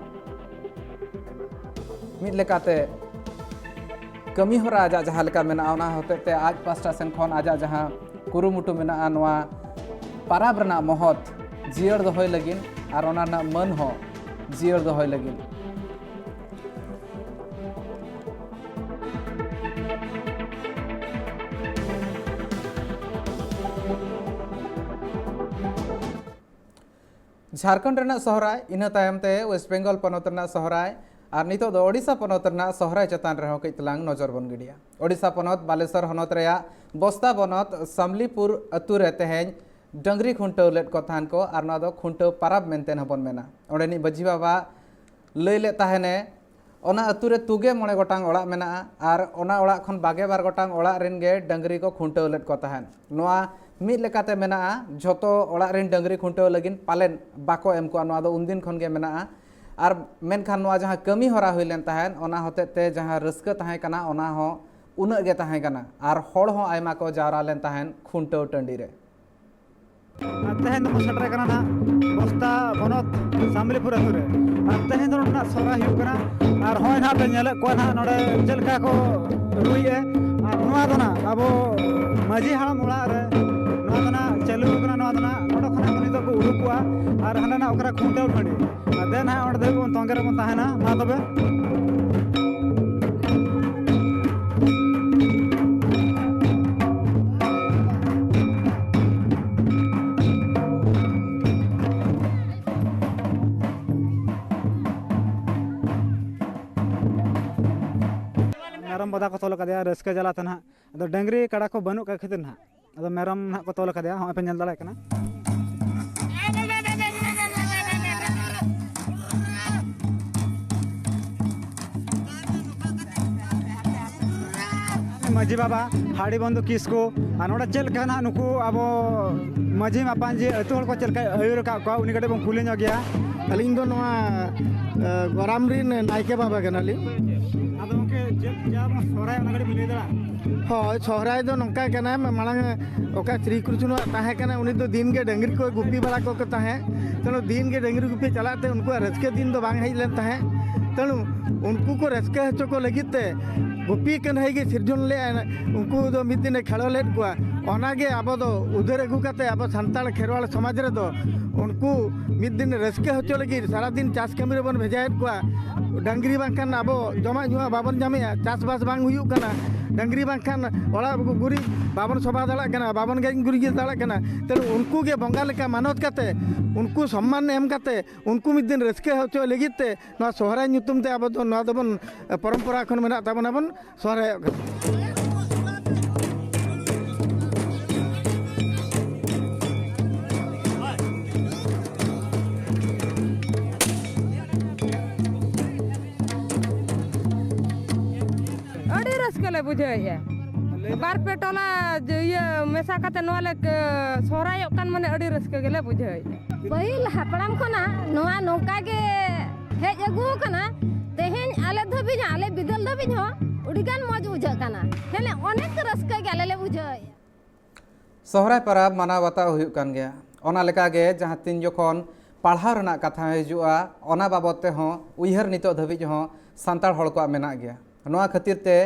ᱢᱤᱫ ᱞᱮᱠᱟᱛᱮ ᱠᱟᱹᱢᱤ ᱦᱚᱨᱟ ᱟᱡᱟᱜ ᱡᱟᱦᱟᱸ ᱞᱮᱠᱟ ᱢᱮᱱᱟᱜᱼᱟ, ᱚᱱᱟ ᱦᱚᱛᱮᱡ ᱛᱮ ᱟᱡ ᱯᱟᱥᱴᱟ ᱥᱮᱱ ᱠᱷᱚᱱ ᱟᱡᱟᱜ ᱡᱟᱦᱟᱸ ᱠᱩᱨᱩᱢᱩᱴᱩ ᱢᱮᱱᱟᱜᱼᱟ ᱱᱚᱣᱟ ᱯᱟᱨᱟᱵᱽ ᱨᱮᱱᱟᱜ ᱢᱚᱦᱚᱛ ᱡᱤᱭᱟᱹᱲ ᱫᱚᱦᱚᱭ ᱞᱟᱹᱜᱤᱫ ᱟᱨ ᱚᱱᱟ ᱨᱮᱱᱟᱜ ᱢᱟᱹᱱ ᱦᱚᱸ ᱡᱤᱭᱟᱹᱲ ᱫᱚᱦᱚᱭ ᱞᱟᱹᱜᱤᱫ᱾ ᱡᱷᱟᱲᱠᱷᱚᱸᱰ ᱨᱮᱱᱟᱜ ᱥᱚᱦᱨᱟᱭ, ᱤᱱᱟᱹ ᱛᱟᱭᱚᱢ ᱛᱮ ᱳᱭᱮᱥᱴ ᱵᱮᱝᱜᱚᱞ ᱯᱚᱱᱚᱛ ᱨᱮᱱᱟᱜ ᱥᱚᱦᱨᱟᱭ, ᱟᱨ ᱱᱤᱛᱚᱜ ᱫᱚ ᱳᱰᱤᱥᱟ ᱯᱚᱱᱚᱛ ᱨᱮᱱᱟᱜ ᱥᱚᱦᱨᱟᱭ ᱪᱮᱛᱟᱱ ᱨᱮᱦᱚᱸ ᱠᱟᱹᱡ ᱛᱟᱞᱟᱝ ᱱᱚᱡᱚᱨ ᱵᱚᱱ ᱜᱤᱰᱤᱭᱟ᱾ ᱳᱰᱤᱥᱟ ᱯᱚᱱᱚᱛ ᱵᱟᱞᱮᱥᱚᱨ ᱦᱚᱱᱚᱛ ᱨᱮᱭᱟᱜ ᱵᱚᱥᱛᱟ ᱵᱚᱱᱚᱛ ᱥᱟᱢᱞᱤᱯᱩᱨ ᱟᱹᱛᱩ ᱨᱮ ᱛᱮᱦᱮᱧ ᱰᱟᱹᱝᱨᱤ ᱠᱷᱩᱱᱴᱟᱹᱣ ᱞᱮᱫ ᱠᱚ ᱛᱟᱦᱮᱱ ᱠᱚ, ᱟᱨ ᱱᱚᱣᱟ ᱫᱚ ᱠᱷᱩᱱᱴᱟᱹᱣ ᱯᱟᱨᱟᱵᱽ ᱢᱮᱱᱛᱮ ᱦᱚᱸᱵᱚᱱ ᱢᱮᱱᱟ᱾ ᱚᱸᱰᱮᱱᱤᱡ ᱢᱟᱹᱡᱷᱤ ᱵᱟᱵᱟ ᱞᱟᱹᱭ ᱞᱮᱫ ᱛᱟᱦᱮᱱᱮ, ᱚᱱᱟ ᱟᱹᱛᱩ ᱨᱮ ᱛᱩᱜᱮ ᱢᱚᱬᱮ ᱜᱚᱴᱟᱝ ᱚᱲᱟᱜ ᱢᱮᱱᱟᱜᱼᱟ, ᱟᱨ ᱚᱱᱟ ᱚᱲᱟᱜ ᱠᱷᱚᱱ ᱵᱟᱜᱮ ᱵᱟᱨ ᱜᱚᱴᱟᱝ ᱚᱲᱟᱜ ᱨᱮᱱ ᱜᱮ ᱰᱟᱹᱝᱨᱤ ᱠᱚ ᱠᱷᱩᱱᱴᱟᱹᱣ ᱞᱮᱫ ᱠᱚ ᱛᱟᱦᱮᱸᱫ᱾ ᱱᱚᱣᱟ ᱢᱤᱫ ᱞᱮᱠᱟᱛᱮ ᱢᱮᱱᱟᱜᱼᱟ, ᱡᱷᱚᱛᱚ ᱚᱲᱟᱜ ᱨᱮᱱ ᱰᱟᱹᱝᱨᱤ ᱠᱷᱩᱱᱴᱟᱹᱣ ᱞᱟᱹᱜᱤᱫ ᱯᱟᱞᱮᱱ ᱵᱟᱠᱚ ᱮᱢ ᱠᱚᱣᱟ, ᱱᱚᱣᱟ ᱫᱚ ᱩᱱᱫᱤᱱ ᱠᱷᱚᱱ ᱜᱮ ᱢᱮᱱᱟᱜᱼᱟ᱾ ᱟᱨ ᱢᱮᱱᱠᱷᱟᱱ ᱱᱚᱣᱟ ᱡᱟᱦᱟᱸ ᱠᱟᱹᱢᱤ ᱦᱚᱨᱟ ᱦᱩᱭ ᱞᱮᱱ ᱛᱟᱦᱮᱸᱫ, ᱚᱱᱟ ᱦᱚᱛᱮᱡ ᱛᱮ ᱡᱟᱦᱟᱸ ᱨᱟᱹᱥᱠᱟᱹ ᱛᱟᱦᱮᱸ ᱠᱟᱱᱟ, ᱚᱱᱟ ᱦᱚᱸ ᱩᱱᱟᱹᱜ ᱜᱮ ᱛᱟᱦᱮᱸ ᱠᱟᱱᱟ, ᱟᱨ ᱦᱚᱲ ᱦᱚᱸ ᱟᱭᱢᱟ ᱠᱚ ᱡᱟᱣᱨᱟ ᱞᱮᱱ ᱛᱟᱦᱮᱸᱫ ᱠᱷᱩᱱᱴᱟᱹᱣ ᱴᱟᱺᱰᱤ ᱨᱮ᱾ ᱟᱨ ᱛᱮᱦᱮᱧ ᱫᱚᱠᱚ ᱥᱮᱴᱮᱨ ᱟᱠᱟᱱᱟ ᱱᱟᱦᱟᱜ ᱵᱚᱥᱛᱟ ᱵᱚᱱᱚᱛ ᱥᱟᱢᱞᱤᱯᱩᱨ ᱟᱹᱛᱩ ᱨᱮ᱾ ᱟᱨ ᱛᱮᱦᱮᱧ ᱫᱚ ᱱᱚᱸᱰᱮᱱᱟᱜ ᱥᱚᱦᱨᱟᱭ ᱦᱩᱭᱩᱜ ᱠᱟᱱᱟ᱾ ᱟᱨ ᱦᱚᱸᱜᱼᱚᱭ ᱱᱟᱦᱟᱜ ᱯᱮ ᱧᱮᱞᱮᱫ ᱠᱚᱣᱟ ᱱᱟᱦᱟᱜ ᱱᱚᱸᱰᱮ ᱪᱮᱫ ᱞᱮᱠᱟ ᱠᱚ ᱨᱩᱭᱮᱫᱼᱟ᱾ ᱟᱨ ᱱᱚᱣᱟ ᱫᱚ ᱱᱟᱦᱟᱜ ᱟᱵᱚ ᱢᱟᱹᱡᱷᱤ ᱦᱟᱲᱟᱢ ᱚᱲᱟᱜ ᱨᱮ ᱱᱚᱣᱟ ᱫᱚ ᱱᱟᱦᱟᱜ ᱪᱟᱹᱞᱩ ᱟᱠᱟᱱᱟ᱾ ᱱᱚᱣᱟ ᱫᱚ ᱱᱟᱦᱟᱜ ᱱᱚᱸᱰᱮ ᱠᱷᱚᱱᱟᱜ ᱱᱤᱛᱚᱜ ᱠᱚ ᱩᱰᱩᱠᱚᱜᱼᱟ ᱟᱨ ᱦᱟᱸᱰᱮ ᱱᱟᱦᱟᱜ ᱚᱠᱟᱨᱮ ᱠᱷᱩᱱᱴᱟᱹᱣ ᱴᱟᱺᱰᱤ᱾ ᱟᱨ ᱫᱮᱱ ᱱᱟᱦᱟᱜ ᱚᱸᱰᱮ ᱫᱷᱟᱹᱵᱤᱡ ᱵᱚᱱ ᱛᱚᱸᱜᱮ ᱨᱮᱵᱚᱱ ᱛᱟᱦᱮᱱᱟ᱾ ᱢᱟ ᱛᱚᱵᱮ᱾ ᱢᱮᱨᱚᱢ ᱵᱚᱫᱟ ᱠᱚ ᱛᱚᱞ ᱠᱟᱫᱮᱭᱟ ᱨᱟᱹᱥᱠᱟᱹ ᱡᱟᱞᱟᱛᱮ ᱱᱟᱦᱟᱜ᱾ ᱟᱫᱚ ᱰᱟᱹᱝᱨᱤ ᱠᱟᱰᱟ ᱠᱚ ᱵᱟᱹᱱᱩᱜ ᱠᱟᱜ ᱠᱷᱟᱹᱛᱤᱨ ᱱᱟᱦᱟᱜ, ᱟᱫᱚ ᱢᱮᱨᱚᱢ ᱱᱟᱦᱟᱜ ᱠᱚ ᱛᱚᱞ ᱠᱟᱫᱮᱭᱟ, ᱦᱚᱸᱜᱼᱚᱭ ᱯᱮ ᱧᱮᱞ ᱫᱟᱲᱮᱭᱟᱜ ᱠᱟᱱᱟ᱾ ᱢᱟᱹᱡᱷᱤ ᱵᱟᱵᱟ ᱦᱟᱲᱤ ᱵᱚᱱᱫᱷᱩ ᱠᱤᱥᱠᱩ, ᱟᱨ ᱱᱚᱰᱮ ᱪᱮᱫ ᱞᱮᱠᱟ ᱱᱟᱦᱟᱜ ᱱᱩᱠᱩ ᱟᱵᱚ ᱢᱟᱹᱡᱷᱤ ᱢᱟᱯᱟᱧᱡᱤ ᱟᱹᱛᱩ ᱦᱚᱲ ᱠᱚ ᱪᱮᱫ ᱞᱮᱠᱟᱭ ᱟᱹᱭᱩᱨ ᱟᱠᱟᱫ ᱠᱚᱣᱟ, ᱩᱱᱤ ᱠᱟᱹᱴᱤᱡ ᱵᱚᱱ ᱠᱩᱞᱤ ᱧᱚᱜ ᱜᱮᱭᱟ᱾ ᱟᱹᱞᱤᱧ ᱫᱚ ᱱᱚᱣᱟ, ᱮ, ᱜᱚᱨᱟᱢ ᱨᱤᱱ ᱱᱟᱭᱠᱮ ᱵᱟᱵᱟ ᱠᱟᱱᱟᱞᱤᱧ᱾ ᱟᱫᱚ ᱜᱚᱢᱠᱮ, ᱪᱮᱫ ᱪᱮᱫ ᱟᱵᱚ ᱥᱚᱦᱨᱟᱭ, ᱚᱱᱟ ᱠᱟᱹᱴᱤᱡ ᱵᱤᱱ ᱞᱟᱹᱭ ᱫᱟᱲᱮᱭᱟᱜᱼᱟ? ᱦᱳᱭ, ᱥᱚᱦᱨᱟᱭ ᱫᱚ ᱱᱚᱝᱠᱟ ᱠᱟᱱᱟ, ᱢᱟᱲᱟᱝ ᱚᱠᱟ ᱥᱨᱤ ᱠᱨᱤᱥᱱᱚᱣᱟᱜ ᱛᱟᱦᱮᱸ ᱠᱟᱱᱟ, ᱩᱱᱤ ᱫᱚ ᱫᱤᱱ ᱜᱮ ᱰᱟᱹᱝᱨᱤ ᱠᱚ ᱜᱩᱯᱤ ᱵᱟᱲᱟ ᱠᱚ ᱛᱟᱦᱮᱸᱫ᱾ ᱛᱮᱱᱩ ᱫᱤᱱ ᱜᱮ ᱰᱟᱹᱝᱨᱤ ᱜᱩᱯᱤ ᱪᱟᱞᱟᱜ ᱛᱮ ᱩᱱᱠᱩᱣᱟᱜ ᱨᱟᱹᱥᱠᱟᱹ ᱫᱤᱱ ᱫᱚ ᱵᱟᱝ ᱦᱮᱡ ᱞᱮᱱ ᱛᱟᱦᱮᱸᱫ᱾ ᱛᱮᱱᱩ ᱩᱱᱠᱩ ᱠᱚ ᱨᱟᱹᱥᱠᱟᱹ ᱦᱚᱪᱚ ᱠᱚ ᱞᱟᱹᱜᱤᱫ ᱛᱮ ᱜᱩᱯᱤ ᱠᱟᱹᱱᱦᱟᱹᱭ ᱜᱮ ᱥᱤᱨᱡᱚᱱ ᱞᱮᱫᱼᱟ᱾ ᱩᱱᱠᱩ ᱫᱚ ᱢᱤᱫ ᱫᱤᱱᱮ ᱠᱷᱮᱲᱚ ᱞᱮᱫ ᱠᱚᱣᱟ᱾ ᱚᱱᱟᱜᱮ ᱟᱵᱚ ᱫᱚ ᱩᱫᱷᱟᱹᱨ ᱟᱹᱜᱩ ᱠᱟᱛᱮ ᱟᱵᱚ ᱥᱟᱱᱛᱟᱲ ᱠᱷᱮᱨᱣᱟᱲ ᱥᱚᱢᱟᱡᱽ ᱨᱮᱫᱚ ᱩᱱᱠᱩ ᱢᱤᱫ ᱫᱤᱱ ᱨᱟᱹᱥᱠᱟᱹ ᱦᱚᱪᱚ ᱞᱟᱹᱜᱤᱫ ᱥᱟᱨᱟᱫᱤᱱ ᱪᱟᱥ ᱠᱟᱹᱢᱤ ᱨᱮᱵᱚᱱ ᱵᱷᱮᱡᱟᱭᱮᱫ ᱠᱚᱣᱟ᱾ ᱰᱟᱹᱝᱨᱤ ᱵᱟᱝᱠᱷᱟᱱ ᱟᱵᱚ ᱡᱚᱢᱟᱜ ᱧᱩᱣᱟᱜ ᱵᱟᱵᱚᱱ ᱧᱟᱢᱮᱜᱼᱟ, ᱪᱟᱥᱵᱟᱥ ᱵᱟᱝ ᱦᱩᱭᱩᱜ ᱠᱟᱱᱟ᱾ ᱰᱟᱹᱝᱨᱤ ᱵᱟᱝᱠᱷᱟᱱ ᱚᱲᱟᱜ ᱜᱩᱨᱤᱡ ᱵᱟᱵᱚᱱ ᱥᱚᱵᱷᱟ ᱫᱟᱲᱮᱭᱟᱜ ᱠᱟᱱᱟ, ᱵᱟᱵᱚᱱ ᱜᱮᱡ ᱜᱩᱨᱤᱡ ᱫᱟᱲᱮᱭᱟᱜ ᱠᱟᱱᱟ᱾ ᱛᱮᱱᱩ ᱩᱱᱠᱩ ᱜᱮ ᱵᱚᱸᱜᱟ ᱞᱮᱠᱟ ᱢᱟᱱᱚᱛ ᱠᱟᱛᱮ, ᱩᱱᱠᱩ ᱥᱚᱢᱢᱟᱱ ᱮᱢ ᱠᱟᱛᱮ, ᱩᱱᱠᱩ ᱢᱤᱫ ᱫᱤᱱ ᱨᱟᱹᱥᱠᱟᱹ ᱦᱚᱪᱚ ᱞᱟᱹᱜᱤᱫ ᱛᱮ ᱱᱚᱣᱟ ᱥᱚᱦᱨᱟᱭ ᱧᱩᱛᱩᱢ ᱛᱮ ᱟᱵᱚ ᱫᱚ ᱱᱚᱣᱟ ᱫᱚᱵᱚᱱ, ᱯᱚᱨᱚᱢᱯᱚᱨᱟ ᱠᱷᱚᱱ ᱢᱮᱱᱟᱜ ᱛᱟᱵᱚᱱᱟ, ᱵᱚᱱ ᱥᱚᱦᱨᱟᱭᱚᱜ ᱠᱟᱱᱟ᱾ ᱟᱹᱰᱤ ᱨᱟᱹᱥᱠᱟᱹ ᱞᱮ ᱵᱩᱡᱷᱟᱹᱣᱮᱫᱼᱟ᱾ ᱵᱟᱨ ᱯᱮ ᱴᱚᱞᱟ ᱡᱮ ᱤᱭᱟᱹ ᱢᱮᱥᱟ ᱠᱟᱛᱮ ᱱᱚᱣᱟ ᱞᱮ, ᱮ, ᱥᱚᱦᱨᱟᱭᱚᱜ ᱠᱟᱱ, ᱢᱟᱱᱮ ᱟᱹᱰᱤ ᱨᱟᱹᱥᱠᱟᱹ ᱜᱮᱞᱮ ᱵᱩᱡᱷᱟᱹᱣᱮᱫᱼᱟ᱾ ᱯᱟᱹᱦᱤᱞ ᱦᱟᱯᱲᱟᱢ ᱠᱷᱚᱱᱟᱜ ᱱᱚᱣᱟ ᱱᱚᱝᱠᱟ ᱜᱮ ᱦᱮᱡ ᱟᱹᱜᱩ ᱟᱠᱟᱱᱟ᱾ ᱛᱮᱦᱮᱧ ᱟᱞᱮ ᱫᱷᱟᱹᱵᱤᱡ, ᱟᱞᱮ ᱵᱤᱫᱟᱹᱞ ᱫᱷᱟᱹᱵᱤᱡ ᱦᱚᱸ ᱟᱹᱰᱤᱜᱟᱱ ᱢᱚᱡᱽ ᱵᱩᱡᱷᱟᱹᱜ ᱠᱟᱱᱟ᱾ ᱢᱟᱱᱮ ᱚᱱᱮᱠ ᱨᱟᱹᱥᱠᱟᱹ ᱜᱮ ᱟᱞᱮ ᱞᱮ ᱵᱩᱡᱷᱟᱹᱣᱮᱫᱼᱟ᱾ ᱥᱚᱦᱨᱟᱭ ᱯᱚᱨᱚᱵᱽ ᱢᱟᱱᱟᱣ ᱵᱟᱛᱟᱣ ᱦᱩᱭᱩᱜ ᱠᱟᱱ ᱜᱮᱭᱟ᱾ ᱚᱱᱟ ᱞᱮᱠᱟᱜᱮ ᱡᱟᱦᱟᱸ ᱛᱤᱱ ᱡᱚᱠᱷᱚᱱ ᱯᱟᱲᱦᱟᱣ ᱨᱮᱱᱟᱜ ᱠᱟᱛᱷᱟ ᱦᱤᱡᱩᱜᱼᱟ, ᱚᱱᱟ ᱵᱟᱵᱚᱫ ᱛᱮᱦᱚᱸ ᱩᱭᱦᱟᱹᱨ ᱱᱤᱛᱚᱜ ᱫᱷᱟᱹᱵᱤᱡ ᱦᱚᱸ ᱥᱟᱱᱛᱟᱲ ᱦᱚᱲ ᱠᱚᱣᱟᱜ ᱢᱮᱱᱟᱜ ᱜᱮᱭᱟ᱾ ᱱᱚᱣᱟ ᱠᱷᱟᱹᱛᱤᱨ ᱛᱮ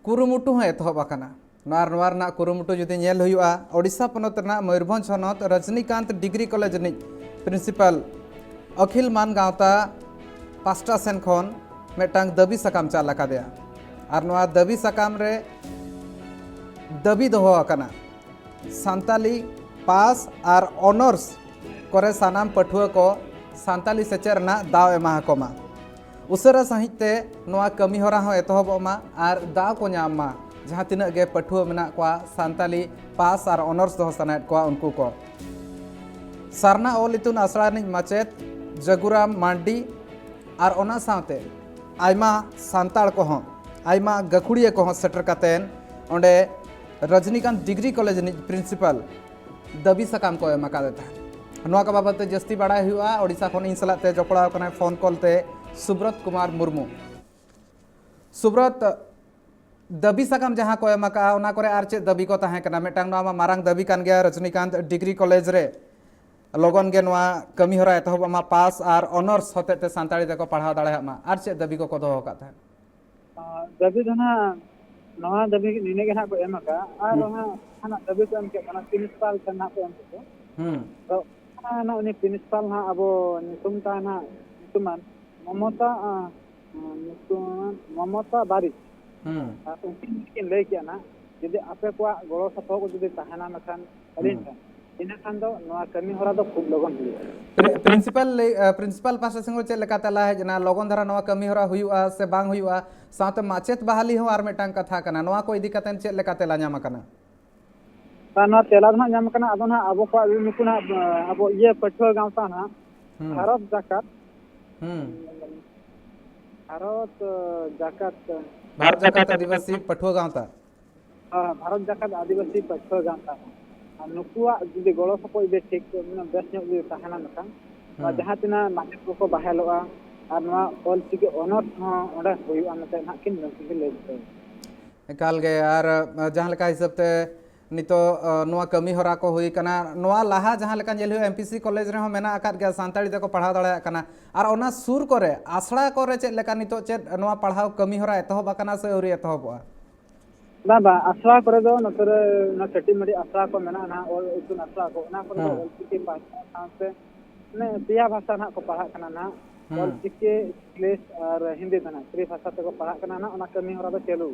ᱠᱩᱨᱩᱢᱩᱴᱩ ᱦᱚᱸ ᱮᱛᱚᱦᱚᱵ ᱟᱠᱟᱱᱟ᱾ ᱱᱚᱣᱟ, ᱱᱚᱣᱟ ᱨᱮᱱᱟᱜ ᱠᱩᱨᱩᱢᱩᱴᱩ ᱡᱩᱫᱤ ᱧᱮᱞ ᱦᱩᱭᱩᱜᱼᱟ, ᱳᱰᱤᱥᱟ ᱯᱚᱱᱚᱛ ᱨᱮᱱᱟᱜ ᱢᱚᱭᱩᱨᱵᱷᱚᱸᱡᱽ ᱦᱚᱱᱚᱛ ᱨᱚᱡᱽᱱᱤᱠᱟᱱᱛ ᱰᱤᱜᱽᱨᱤ ᱠᱚᱞᱮᱡᱽ ᱨᱤᱱᱤᱡ ᱯᱨᱤᱱᱥᱤᱯᱟᱞ ᱚᱠᱷᱤᱞ ᱢᱟᱱ ᱜᱟᱶᱛᱟ ᱯᱟᱥᱴᱟ ᱥᱮᱱ ᱠᱷᱚᱱ ᱢᱤᱫᱴᱟᱝ ᱫᱟᱹᱵᱤ ᱥᱟᱠᱟᱢ ᱪᱟᱞ ᱟᱠᱟᱫᱮᱭᱟ᱾ ᱟᱨ ᱱᱚᱣᱟ ᱫᱟᱹᱵᱤ ᱥᱟᱠᱟᱢ ᱨᱮ ᱫᱟᱹᱵᱤ ᱫᱚᱦᱚ ᱟᱠᱟᱱᱟ, ᱥᱟᱱᱛᱟᱞᱤ ᱯᱟᱥ ᱟᱨ ᱚᱱᱟᱨᱥ ᱠᱚᱨᱮ ᱥᱟᱱᱟᱢ ᱯᱟᱹᱴᱷᱩᱣᱟᱹ ᱠᱚ ᱥᱟᱱᱛᱟᱞᱤ ᱥᱮᱪᱮᱫ ᱨᱮᱱᱟᱜ ᱫᱟᱣ ᱮᱢᱟ ᱟᱠᱚ ᱢᱟ᱾ ᱩᱥᱟᱹᱨᱟ ᱥᱟᱺᱦᱤᱡ ᱛᱮ ᱱᱚᱣᱟ ᱠᱟᱹᱢᱤ ᱦᱚᱨᱟ ᱦᱚᱸ ᱮᱛᱚᱦᱚᱵᱚᱜ ᱢᱟ ᱟᱨ ᱫᱟᱣ ᱠᱚ ᱧᱟᱢ ᱢᱟ ᱡᱟᱦᱟᱸ ᱛᱤᱱᱟᱹᱜ ᱜᱮ ᱯᱟᱹᱴᱷᱩᱣᱟᱹ ᱢᱮᱱᱟᱜ ᱠᱚᱣᱟ ᱥᱟᱱᱛᱟᱞᱤ ᱯᱟᱥ ᱟᱨ ᱚᱱᱟᱨᱥ ᱫᱚᱦᱚ ᱥᱟᱱᱟᱭᱮᱫ ᱠᱚᱣᱟ ᱩᱱᱠᱩ ᱠᱚ᱾ ᱥᱟᱨᱱᱟ ᱚᱞ ᱤᱛᱩᱱ ᱟᱥᱲᱟ ᱨᱤᱱᱤᱡ ᱢᱟᱪᱮᱛ ᱡᱟᱹᱜᱩᱨᱟᱢ ᱢᱟᱱᱰᱤ ᱟᱨ ᱚᱱᱟ ᱥᱟᱶᱛᱮ ᱟᱭᱢᱟ ᱥᱟᱱᱛᱟᱲ ᱠᱚᱦᱚᱸ, ᱟᱭᱢᱟ ᱜᱟᱹᱠᱷᱩᱲᱤᱭᱟᱹ ᱠᱚᱦᱚᱸ ᱥᱮᱴᱮᱨ ᱠᱟᱛᱮᱱ ᱚᱸᱰᱮ ᱨᱚᱡᱽᱱᱤᱠᱟᱱᱛ ᱰᱤᱜᱽᱨᱤ ᱠᱚᱞᱮᱡᱽ ᱨᱤᱱᱤᱡ ᱯᱨᱤᱱᱥᱤᱯᱟᱞ ᱫᱟᱹᱵᱤ ᱥᱟᱠᱟᱢ ᱠᱚ ᱮᱢ ᱟᱠᱟᱫ ᱛᱟᱦᱮᱸᱫ᱾ ᱱᱚᱣᱟ ᱠᱚ ᱵᱟᱵᱚᱫ ᱛᱮ ᱡᱟᱹᱥᱛᱤ ᱵᱟᱲᱟᱭ ᱦᱩᱭᱩᱜᱼᱟ᱾ ᱳᱰᱤᱥᱟ ᱠᱷᱚᱱ ᱤᱧ ᱥᱟᱞᱟᱜ ᱛᱮ ᱡᱚᱯᱲᱟᱣ ᱠᱟᱱᱟᱭ ᱯᱷᱳᱱ ᱠᱚᱞ ᱛᱮ ᱥᱩᱵᱨᱚᱛ ᱠᱩᱢᱟᱨ ᱢᱩᱨᱢᱩ᱾ ᱥᱩᱵᱨᱚᱛ, ᱫᱟᱹᱵᱤ ᱥᱟᱠᱟᱢ ᱡᱟᱦᱟᱸ ᱠᱚ ᱮᱢ ᱟᱠᱟᱫᱼᱟ, ᱚᱱᱟ ᱠᱚᱨᱮ ᱟᱨ ᱪᱮᱫ ᱫᱟᱹᱵᱤ ᱠᱚ ᱛᱟᱦᱮᱸ ᱠᱟᱱᱟ? ᱢᱤᱫᱴᱟᱝ ᱱᱚᱣᱟ ᱢᱟ ᱢᱟᱨᱟᱝ ᱫᱟᱹᱵᱤ ᱠᱟᱱ ᱜᱮᱭᱟ, ᱨᱚᱡᱽᱱᱤᱠᱟᱱᱛ ᱰᱤᱜᱽᱨᱤ ᱠᱚᱞᱮᱡᱽ ᱨᱮ ᱞᱚᱜᱚᱱ ᱜᱮ ᱱᱚᱣᱟ ᱠᱟᱹᱢᱤ ᱦᱚᱨᱟ ᱮᱛᱚᱦᱚᱵᱚᱜ ᱢᱟ, ᱯᱟᱥ ᱟᱨ ᱚᱱᱟᱨᱥ ᱦᱚᱛᱮᱡ ᱛᱮ ᱥᱟᱱᱛᱟᱲᱤ ᱛᱮᱠᱚ ᱯᱟᱲᱦᱟᱣ ᱫᱟᱲᱮᱭᱟᱜ ᱢᱟ᱾ ᱟᱨ ᱪᱮᱫ ᱫᱟᱹᱵᱤ ᱠᱚᱠᱚ ᱫᱚᱦᱚ ᱟᱠᱟᱫ ᱛᱟᱦᱮᱸᱫ? ᱟᱨ ᱫᱟᱹᱵᱤ ᱫᱚ ᱱᱟᱦᱟᱜ ᱱᱚᱣᱟ ᱫᱟᱹᱵᱤ ᱱᱤᱱᱟᱹᱜ ᱜᱮ ᱱᱟᱦᱟᱜ ᱠᱚ ᱮᱢ ᱟᱠᱟᱫᱼᱟ᱾ ᱟᱨ ᱦᱩᱸ᱾ ᱚᱱᱟ ᱡᱟᱦᱟᱱᱟᱜ ᱫᱟᱹᱵᱤ ᱠᱚ ᱮᱢ ᱠᱮᱫ ᱠᱟᱱᱟ, ᱯᱨᱤᱱᱥᱤᱯᱟᱞ ᱴᱷᱮᱱ ᱱᱟᱦᱟᱜ ᱠᱚ ᱮᱢ ᱠᱮᱫ ᱠᱚᱣᱟ᱾ ᱦᱩᱸ᱾ ᱛᱚ ᱚᱱᱟ ᱩᱱᱤ ᱯᱨᱤᱱᱥᱤᱯᱟᱞ ᱱᱟᱦᱟᱜ ᱟᱵᱚ ᱧᱩᱛᱩᱢ ᱛᱟᱭ ᱱᱟᱦᱟᱜ ᱧᱩᱛᱩᱢᱟᱱ ᱢᱚᱢᱚᱛᱟ, ᱟᱸ, ᱧᱩᱛᱩᱢᱟᱱ ᱢᱚᱢᱚᱛᱟ ᱵᱟᱨᱤᱠ᱾ ᱦᱩᱸ᱾ ᱟᱨ ᱩᱱᱠᱤᱱ ᱠᱤᱱ ᱞᱟᱹᱭ ᱠᱮᱜᱼᱟ ᱱᱟᱦᱟᱜ, ᱡᱩᱫᱤ ᱟᱯᱮ ᱠᱚᱣᱟᱜ ᱜᱚᱲᱚ ᱥᱚᱯᱚᱦᱚᱫ ᱡᱩᱫᱤ ᱛᱟᱦᱮᱱᱟ ᱱᱟᱠᱷᱟᱱ ᱟᱹᱞᱤᱧ ᱦᱩᱸ᱾ ᱴᱷᱮᱱ, ᱤᱱᱟᱹ ᱠᱷᱟᱱ ᱫᱚ ᱱᱚᱣᱟ ᱠᱟᱹᱢᱤ ᱦᱚᱨᱟ ᱫᱚ ᱠᱷᱩᱵ ᱞᱚᱜᱚᱱ ᱦᱩᱭᱩᱜᱼᱟ᱾ ᱯᱨᱤ-, ᱯᱨᱤᱱᱥᱤᱯᱟᱞ ᱞᱟᱹᱭ, ᱟ, ᱯᱨᱤᱱᱥᱤᱯᱟᱞ ᱯᱟᱦᱴᱟ ᱥᱮᱱ ᱠᱷᱚᱱ ᱪᱮᱫ ᱞᱮᱠᱟ ᱛᱮᱞᱟ ᱦᱮᱡ ᱮᱱᱟ? ᱞᱚᱜᱚᱱ ᱫᱷᱟᱨᱟ ᱱᱚᱣᱟ ᱠᱟᱹᱢᱤ ᱦᱚᱨᱟ ᱦᱩᱭᱩᱜᱼᱟ ᱥᱮ ᱵᱟᱝ ᱦᱩᱭᱩᱜᱼᱟ? ᱥᱟᱶᱛᱮ ᱢᱟᱪᱮᱛ ᱵᱟᱦᱟᱞᱤ ᱦᱚᱸ ᱟᱨ ᱢᱤᱫᱴᱟᱝ ᱠᱟᱛᱷᱟ ᱠᱟᱱᱟ, ᱱᱚᱣᱟ ᱠᱚ ᱤᱫᱤ ᱠᱟᱛᱮ ᱪᱮᱫ ᱞᱮᱠᱟ ᱛᱮᱞᱟ ᱧᱟᱢ ᱟᱠᱟᱱᱟ? ᱟᱨ ᱱᱚᱣᱟ ᱛᱮᱞᱟ ᱫᱚ ᱦᱟᱸᱜ ᱧᱟᱢ ᱟᱠᱟᱱᱟ᱾ ᱟᱫᱚ ᱱᱟᱦᱟᱜ ᱟᱵᱚ ᱠᱚᱣᱟᱜ ᱱᱩᱠᱩ ᱱᱟᱦᱟᱜ, ᱟᱵᱚ ᱤᱭᱟᱹ ᱯᱟᱹᱴᱷᱩᱣᱟᱹ ᱜᱟᱶᱛᱟ ᱱᱟᱦᱟᱜ ᱦᱩᱸ᱾ ᱵᱷᱟᱨᱚᱛ ᱡᱟᱠᱟᱛ, ᱦᱩᱸ᱾ ᱵᱷᱟᱨᱚᱛ, ᱡᱟᱠᱟᱛ, ᱵᱷᱟᱨᱚᱛ ᱡᱟᱠᱟᱛ ᱟᱹᱫᱤᱵᱟᱹᱥᱤ ᱯᱟᱹᱴᱷᱩᱣᱟᱹ ᱜᱟᱶᱛᱟ᱾ ᱦᱮᱸ, ᱵᱷᱟᱨᱚᱛ ᱡᱟᱠᱟᱛ ᱟᱹᱫᱤᱵᱟᱹᱥᱤ ᱯᱟᱹᱴᱷᱩᱣᱟᱹ ᱜᱟᱶᱛᱟ ᱦᱚᱸ᱾ ᱟᱨ ᱱᱩᱠᱩᱣᱟᱜ ᱡᱩᱫᱤ ᱜᱚᱲᱚ ᱥᱚᱯᱚᱦᱚᱫ ᱡᱩᱫᱤ ᱴᱷᱤᱠ, ᱢᱟᱱᱮ, ᱵᱮᱥ ᱧᱚᱜ ᱡᱩᱫᱤ ᱛᱟᱦᱮᱱᱟ ᱢᱮᱱᱠᱷᱟᱱ, ᱱᱚᱣᱟ ᱦᱩᱸ᱾ ᱡᱟᱦᱟᱸ ᱛᱤᱱᱟᱹᱜ ᱢᱟᱪᱮᱫ ᱠᱚᱠᱚ ᱵᱟᱦᱟᱞᱚᱜᱼᱟ ᱟᱨ ᱱᱚᱣᱟ ᱚᱞᱪᱤᱠᱤ ᱚᱱᱚᱨᱥ ᱦᱚᱸ ᱚᱸᱰᱮ ᱦᱩᱭᱩᱜᱼᱟ ᱢᱮᱱᱛᱮ ᱱᱟᱦᱟᱜ ᱠᱤᱱ ᱱᱩᱠᱤᱱ ᱠᱤᱱ ᱞᱟᱹᱭ ᱵᱩᱴᱟᱹᱣ᱾ ᱮᱠᱟᱞ ᱜᱮ᱾ ᱟᱨ, ᱟ, ᱡᱟᱦᱟᱸ ᱞᱮᱠᱟ ᱦᱤᱥᱟᱹᱵ ᱛᱮ ᱱᱤᱛᱚᱜ ᱱᱚᱣᱟ ᱠᱟᱹᱢᱤ ᱦᱚᱨᱟ ᱠᱚ ᱦᱩᱭ ᱠᱟᱱᱟ, ᱱᱚᱣᱟ ᱞᱟᱦᱟ ᱡᱟᱦᱟᱸ ᱞᱮᱠᱟ ᱧᱮᱞ ᱦᱩᱭᱩᱜᱼᱟ, ᱮᱢ ᱯᱤ ᱥᱤ ᱠᱚᱞᱮᱡᱽ ᱨᱮᱦᱚᱸ ᱢᱮᱱᱟᱜ ᱟᱠᱟᱫ ᱜᱮᱭᱟ, ᱥᱟᱱᱛᱟᱲᱤ ᱛᱮᱠᱚ ᱯᱟᱲᱦᱟᱣ ᱫᱟᱲᱮᱭᱟᱜ ᱠᱟᱱᱟ᱾ ᱟᱨ ᱚᱱᱟ ᱥᱩᱨ ᱠᱚᱨᱮ ᱟᱥᱲᱟ ᱠᱚᱨᱮ ᱪᱮᱫ ᱞᱮᱠᱟ ᱱᱤᱛᱚᱜ ᱪᱮᱫ ᱱᱚᱣᱟ ᱯᱟᱲᱦᱟᱣ ᱠᱟᱹᱢᱤ ᱦᱚᱨᱟ ᱮᱛᱚᱦᱚᱵ ᱟᱠᱟᱱᱟ ᱥᱮ ᱟᱹᱣᱨᱤ ᱮᱛᱚᱦᱚᱵᱚᱜᱼᱟ? ᱵᱟᱝ ᱵᱟᱝ, ᱟᱥᱲᱟ ᱠᱚᱨᱮ ᱫᱚ ᱱᱚᱛᱮ ᱨᱮ ᱚᱱᱟ ᱠᱟᱹᱴᱤᱡ ᱢᱟᱹᱴᱤᱡ ᱟᱥᱲᱟ ᱠᱚ ᱢᱮᱱᱟᱜᱼᱟ ᱱᱟᱦᱟᱜ, ᱚᱞ ᱤᱛᱩᱱ ᱟᱥᱲᱟ ᱠᱚ, ᱚᱱᱟ ᱠᱚᱨᱮ ᱫᱚ ᱚᱞᱪᱤᱠᱤ ᱯᱟᱲᱦᱟᱣ ᱥᱟᱶᱛᱮ ᱢᱟᱱᱮ ᱯᱮᱭᱟ ᱵᱷᱟᱥᱟ ᱱᱟᱦᱟᱜ ᱠᱚ ᱯᱟᱲᱦᱟᱜ ᱠᱟᱱᱟ ᱱᱟᱦᱟᱜ, ᱚᱞᱪᱤᱠᱤ, ᱤᱝᱞᱤᱥ ᱟᱨ ᱦᱤᱱᱫᱤ ᱛᱮ ᱱᱟᱦᱟᱜ, ᱛᱨᱤ ᱵᱷᱟᱥᱟ ᱛᱮᱠᱚ ᱯᱟᱲᱦᱟᱜ ᱠᱟᱱᱟ ᱱᱟᱦᱟᱜ, ᱚᱱᱟ ᱠᱟᱹᱢᱤ ᱦᱚᱨᱟ ᱫᱚ ᱪᱟᱹᱞᱩ᱾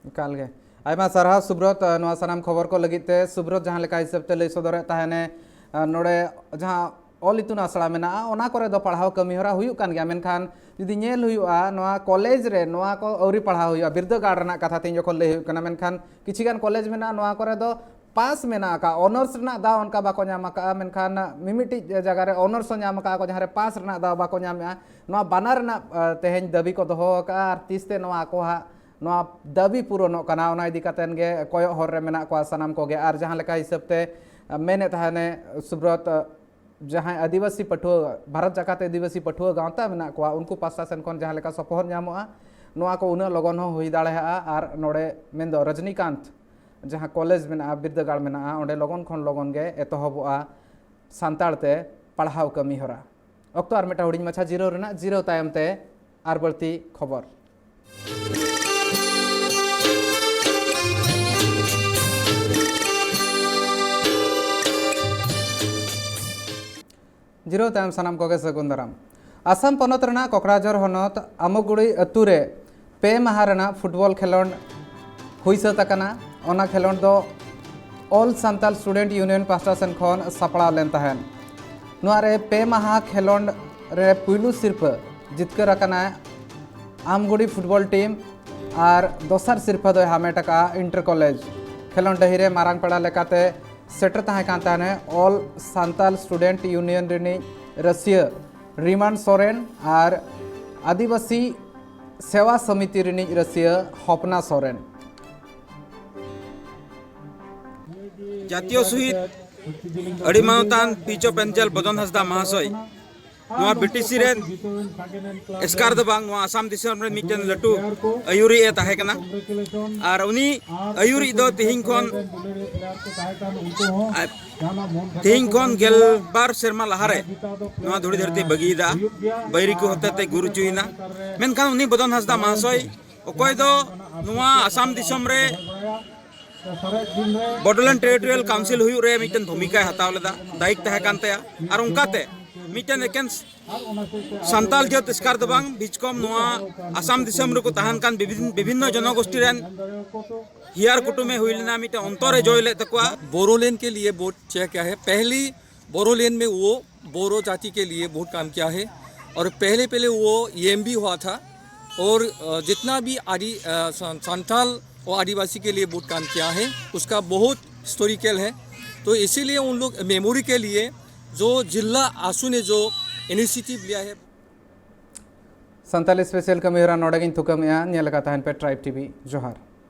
ᱮᱠᱟᱞ ᱜᱮ᱾ ᱟᱭᱢᱟ ᱥᱟᱨᱦᱟᱣ ᱥᱩᱵᱨᱚᱛ, ᱱᱚᱣᱟ ᱥᱟᱱᱟᱢ ᱠᱷᱚᱵᱚᱨ ᱠᱚ ᱞᱟᱹᱜᱤᱫ ᱛᱮ᱾ ᱥᱩᱵᱨᱚᱛ ᱡᱟᱦᱟᱸ ᱞᱮᱠᱟ ᱦᱤᱥᱟᱹᱵ ᱛᱮ ᱞᱟᱹᱭ ᱥᱚᱫᱚᱨᱮᱫ ᱛᱟᱦᱮᱱᱮ, ᱱᱚᱰᱮ ᱡᱟᱦᱟᱸ ᱚᱞ ᱤᱛᱩᱱ ᱟᱥᱲᱟ ᱢᱮᱱᱟᱜᱼᱟ, ᱚᱱᱟ ᱠᱚᱨᱮ ᱫᱚ ᱯᱟᱲᱦᱟᱣ ᱠᱟᱹᱢᱤ ᱦᱚᱨᱟ ᱦᱩᱭᱩᱜ ᱠᱟᱱ ᱜᱮᱭᱟ, ᱢᱮᱱᱠᱷᱟᱱ ᱡᱩᱫᱤ ᱧᱮᱞ ᱦᱩᱭᱩᱜᱼᱟ, ᱱᱚᱣᱟ ᱠᱚᱞᱮᱡᱽ ᱨᱮ ᱱᱚᱣᱟ ᱠᱚ ᱟᱹᱣᱨᱤ ᱯᱟᱲᱦᱟᱣ ᱦᱩᱭᱩᱜᱼᱟ, ᱵᱤᱨᱫᱟᱹᱜᱟᱲ ᱨᱮᱱᱟᱜ ᱠᱟᱛᱷᱟ ᱛᱮᱧ ᱡᱚᱠᱷᱚᱱ ᱞᱟᱹᱭ ᱦᱩᱭᱩᱜ ᱠᱟᱱᱟ, ᱢᱮᱱᱠᱷᱟᱱ ᱠᱤᱪᱷᱤ ᱜᱟᱱ ᱠᱚᱞᱮᱡᱽ ᱢᱮᱱᱟᱜᱼᱟ, ᱱᱚᱣᱟ ᱠᱚᱨᱮ ᱫᱚ ᱯᱟᱥ ᱢᱮᱱᱟᱜ ᱟᱠᱟᱫᱼᱟ, ᱚᱱᱟᱨᱥ ᱨᱮᱱᱟᱜ ᱫᱟᱣ ᱚᱱᱠᱟ ᱵᱟᱠᱚ ᱧᱟᱢ ᱟᱠᱟᱫᱼᱟ, ᱢᱮᱱᱠᱷᱟᱱ ᱢᱤᱢᱤᱫᱴᱤᱡ ᱡᱟᱭᱜᱟ ᱨᱮ ᱚᱱᱟᱨᱥ ᱦᱚᱸ ᱧᱟᱢ ᱟᱠᱟᱫᱼᱟ ᱠᱚ, ᱡᱟᱦᱟᱸ ᱨᱮ ᱯᱟᱥ ᱨᱮᱱᱟᱜ ᱫᱟᱣ ᱵᱟᱠᱚ ᱧᱟᱢᱮᱫᱼᱟ᱾ ᱱᱚᱣᱟ ᱵᱟᱱᱟᱨ ᱨᱮᱱᱟᱜ ᱛᱮᱦᱮᱧ ᱫᱟᱹᱵᱤ ᱠᱚ ᱫᱚᱦᱚ ᱟᱠᱟᱫᱼᱟ ᱟᱨ ᱛᱤᱥ ᱛᱮ ᱱᱚᱣᱟ ᱟᱠᱚᱣᱟᱜ ᱱᱚᱣᱟ ᱫᱟᱹᱵᱤ ᱯᱩᱨᱚᱱᱚᱜ ᱠᱟᱱᱟ, ᱚᱱᱟ ᱤᱫᱤ ᱠᱟᱛᱮᱱ ᱜᱮ ᱠᱚᱭᱚᱜ ᱦᱚᱨ ᱨᱮ ᱢᱮᱱᱟᱜ ᱠᱚᱣᱟ ᱥᱟᱱᱟᱢ ᱠᱚᱜᱮ᱾ ᱟᱨ ᱡᱟᱦᱟᱸ ᱞᱮᱠᱟ ᱦᱤᱥᱟᱹᱵ ᱛᱮ ᱢᱮᱱᱮᱫ ᱛᱟᱦᱮᱱᱮ ᱥᱩᱵᱨᱚᱛ, ᱡᱟᱦᱟᱸᱭ ᱟᱹᱫᱤᱵᱟᱹᱥᱤ ᱯᱟᱹᱴᱷᱩᱣᱟᱹ, ᱵᱷᱟᱨᱚᱛ ᱡᱟᱠᱟᱛ ᱟᱹᱫᱤᱵᱟᱹᱥᱤ ᱯᱟᱹᱴᱷᱩᱣᱟᱹ ᱜᱟᱶᱛᱟ ᱢᱮᱱᱟᱜ ᱠᱚᱣᱟ, ᱩᱱᱠᱩ ᱯᱟᱥᱴᱟ ᱥᱮᱱ ᱠᱷᱚᱱ ᱡᱟᱦᱟᱸ ᱞᱮᱠᱟ ᱥᱚᱯᱚᱦᱚᱫ ᱧᱟᱢᱚᱜᱼᱟ, ᱱᱚᱣᱟ ᱠᱚ ᱩᱱᱟᱹᱜ ᱞᱚᱜᱚᱱ ᱦᱚᱸ ᱦᱩᱭ ᱫᱟᱲᱮᱭᱟᱜᱼᱟ᱾ ᱟᱨ ᱱᱚᱰᱮ ᱢᱮᱱᱫᱚ ᱨᱚᱡᱽᱱᱤᱠᱟᱱᱛ ᱡᱟᱦᱟᱸ ᱠᱚᱞᱮᱡᱽ ᱢᱮᱱᱟᱜᱼᱟ, ᱵᱤᱨᱫᱟᱹᱜᱟᱲ ᱢᱮᱱᱟᱜᱼᱟ, ᱚᱸᱰᱮ ᱞᱚᱜᱚᱱ ᱠᱷᱚᱱ ᱞᱚᱜᱚᱱ ᱜᱮ ᱮᱛᱚᱦᱚᱵᱚᱜᱼᱟ ᱥᱟᱱᱛᱟᱲ ᱛᱮ ᱯᱟᱲᱦᱟᱣ ᱠᱟᱹᱢᱤ ᱦᱚᱨᱟ᱾ ᱚᱠᱛᱚ ᱟᱨ ᱢᱤᱫᱴᱟᱝ ᱦᱩᱰᱤᱧ ᱢᱟᱪᱷᱟ ᱡᱤᱨᱟᱹᱣ ᱨᱮᱱᱟᱜ, ᱡᱤᱨᱟᱹᱣ ᱛᱟᱭᱚᱢ ᱛᱮ ᱟᱨ ᱵᱟᱹᱲᱛᱤ ᱠᱷᱚᱵᱚᱨ᱾ ᱡᱤᱨᱟᱹᱣ ᱛᱟᱭᱚᱢ ᱥᱟᱱᱟᱢ ᱠᱚᱜᱮ ᱥᱟᱹᱜᱩᱱ ᱫᱟᱨᱟᱢ᱾ ᱟᱥᱟᱢ ᱯᱚᱱᱚᱛ ᱨᱮᱱᱟᱜ ᱠᱚᱠᱲᱟᱡᱷᱚᱨ ᱦᱚᱱᱚᱛ ᱟᱢᱚᱜᱩᱲᱤ ᱟᱹᱛᱩ ᱨᱮ ᱯᱮ ᱢᱟᱦᱟ ᱨᱮᱱᱟᱜ ᱯᱷᱩᱴᱵᱚᱞ ᱠᱷᱮᱞᱳᱰ ᱦᱩᱭ ᱥᱟᱹᱛ ᱟᱠᱟᱱᱟ᱾ ᱚᱱᱟ ᱠᱷᱮᱞᱳᱰ ᱫᱚ All Santal Student Union ᱯᱟᱦᱴᱟ ᱥᱮᱱ ᱠᱷᱚᱱ ᱥᱟᱯᱲᱟᱣ ᱞᱮᱱ ᱛᱟᱦᱮᱸᱫ᱾ ᱱᱚᱣᱟ ᱨᱮ ᱯᱮ ᱢᱟᱦᱟ ᱠᱷᱮᱞᱳᱰ ᱨᱮ ᱯᱩᱭᱞᱩ ᱥᱤᱨᱯᱟᱹ ᱡᱤᱛᱠᱟᱹᱨ ᱟᱠᱟᱱᱟᱭ ᱟᱢᱜᱩᱲᱤ ᱯᱷᱩᱴᱵᱚᱞ ᱴᱤᱢ ᱟᱨ ᱫᱚᱥᱟᱨ ᱥᱤᱨᱯᱟᱹ ᱫᱚᱭ ᱦᱟᱢᱮᱴ ᱟᱠᱟᱫᱼᱟ ᱤᱱᱴᱟᱨ ᱠᱚᱞᱮᱡᱽ᱾ ᱠᱷᱮᱞᱳᱰ ᱰᱟᱹᱦᱤ ᱨᱮ ᱢᱟᱨᱟᱝ ᱯᱮᱲᱟ ᱞᱮᱠᱟᱛᱮ ᱥᱮᱴᱮᱨ ᱛᱟᱦᱮᱸ ᱠᱟᱱ ᱛᱟᱦᱮᱱᱟ All Santal Student Union ᱨᱤᱱᱤᱡ ᱨᱟᱹᱥᱤᱭᱟᱹ ᱨᱤᱢᱟᱱ ᱥᱚᱨᱮᱱ ᱟᱨ ᱟᱹᱫᱤᱵᱟᱹᱥᱤ ᱥᱮᱣᱟ ᱥᱚᱢᱤᱛᱤ ᱨᱤᱱᱤᱡ ᱨᱟᱹᱥᱤᱭᱟᱹ ᱦᱚᱯᱱᱟ ᱥᱚᱨᱮᱱ᱾ ᱡᱟᱛᱤᱭᱚ ᱥᱚᱦᱤᱫ ᱟᱹᱰᱤ ᱢᱟᱱᱚᱛᱟᱱ ᱯᱤᱪᱚ ᱯᱮᱱᱪᱟᱞ ᱵᱚᱫᱚᱱ ᱦᱟᱸᱥᱫᱟ ᱢᱟᱦᱟᱥᱚᱭ ᱱᱚᱣᱟ ᱵᱤᱴᱤᱥᱤ ᱨᱮᱱ ᱮᱥᱠᱟᱨ ᱫᱚ ᱵᱟᱝ, ᱱᱚᱣᱟ ᱟᱥᱟᱢ ᱫᱤᱥᱚᱢ ᱨᱮᱱ ᱢᱤᱫᱴᱮᱱ ᱞᱟᱹᱴᱩ ᱟᱹᱭᱩᱨᱤᱡ ᱮ ᱛᱟᱦᱮᱸ ᱠᱟᱱᱟ᱾ ᱟᱨ ᱩᱱᱤ ᱟᱹᱭᱩᱨᱤᱡ ᱫᱚ ᱛᱤᱦᱤᱧ ᱠᱷᱚᱱ, ᱟᱨ ᱛᱤᱦᱤᱧ ᱠᱷᱚᱱ ᱜᱮᱞᱵᱟᱨ ᱥᱮᱨᱢᱟ ᱞᱟᱦᱟᱨᱮ ᱱᱚᱣᱟ ᱫᱷᱩᱲᱤ ᱫᱷᱟᱹᱨᱛᱤ ᱵᱟᱹᱜᱤᱭᱮᱫᱟ, ᱵᱟᱹᱭᱨᱤ ᱠᱚ ᱦᱚᱛᱮᱛᱮ ᱜᱩᱨ ᱦᱚᱪᱚᱭᱮᱱᱟ᱾ ᱢᱮᱱᱠᱷᱟᱱ ᱩᱱᱤ ᱵᱚᱫᱚᱱ ᱦᱟᱸᱥᱫᱟ ᱢᱟᱦᱟᱥᱚᱭ, ᱚᱠᱚᱭ ᱫᱚ ᱱᱚᱣᱟ ᱟᱥᱟᱢ ᱫᱤᱥᱚᱢ ᱨᱮ ᱵᱚᱰᱳᱞᱮᱱᱰ ᱴᱮᱨᱤᱴᱳᱨᱤᱭᱟᱞ ᱠᱟᱣᱩᱱᱥᱤᱞ ᱦᱩᱭᱩᱜ ᱨᱮ ᱢᱤᱫᱴᱮᱱ ᱵᱷᱩᱢᱤᱠᱟᱭ ᱦᱟᱛᱟᱣ ᱞᱮᱫᱟ, ᱫᱟᱭᱤᱠ ᱛᱟᱦᱮᱸ ᱠᱟᱱ ᱛᱟᱭᱟ᱾ ᱟᱨ ᱚᱱᱠᱟᱛᱮ ᱢᱤᱫᱴᱮᱱ ᱮᱠᱮᱱ ᱥᱟᱱᱛᱟᱞ ᱡᱟᱹᱛ ᱮᱥᱠᱟᱨ ᱫᱚ ᱵᱟᱝ, ᱵᱤᱪᱠᱚᱢ ᱱᱚᱣᱟ ᱟᱥᱟᱢ ᱫᱤᱥᱚᱢ ᱨᱮᱠᱚ ᱛᱟᱦᱮᱱ ᱠᱟᱱ ᱵᱤᱵᱷᱤᱱ-, ᱵᱤᱵᱷᱤᱱᱱᱚ ᱡᱚᱱᱚᱜᱳᱥᱴᱤ ᱨᱮᱱ ᱦᱤᱭᱟᱨ ᱠᱩᱴᱩᱢᱮ ᱦᱩᱭ ᱞᱮᱱᱟ, ᱢᱤᱫᱴᱮᱱ ᱚᱱᱛᱚᱨᱮ ᱡᱚᱭ ᱞᱮᱫ ᱛᱟᱠᱚᱣᱟ᱾ बोरोलैंड के लिए बहुत किया है। पहली बोरोलैंड में वो बोरो जाति के लिए बहुत काम किया है और पहले पहले वो ईएम भी हुआ था और अ, जितना भी आदि अ, सा- संथाल और आदिवासी के लिए बहुत काम किया है, उसका बहुत हिस्टोरिकल है। तो इसीलिए उन लोग मेमोरी के लिए जो जिला आसू ने जो इनिशिएटिव लिया है। ᱥᱟᱱᱛᱟᱞᱤ ᱥᱯᱮᱥᱟᱞ ᱠᱟᱹᱢᱤᱦᱚᱨᱟ ᱱᱚᱰᱮ ᱜᱤᱧ ᱛᱷᱩᱠᱟᱹᱢᱮᱜᱼᱟ᱾ ᱧᱮᱞ ᱟᱠᱟᱫ ᱛᱟᱦᱮᱱ ᱯᱮ ᱴᱨᱟᱭᱤᱵᱽ ᱴᱤᱵᱷᱤ᱾ ᱡᱚᱦᱟᱨ᱾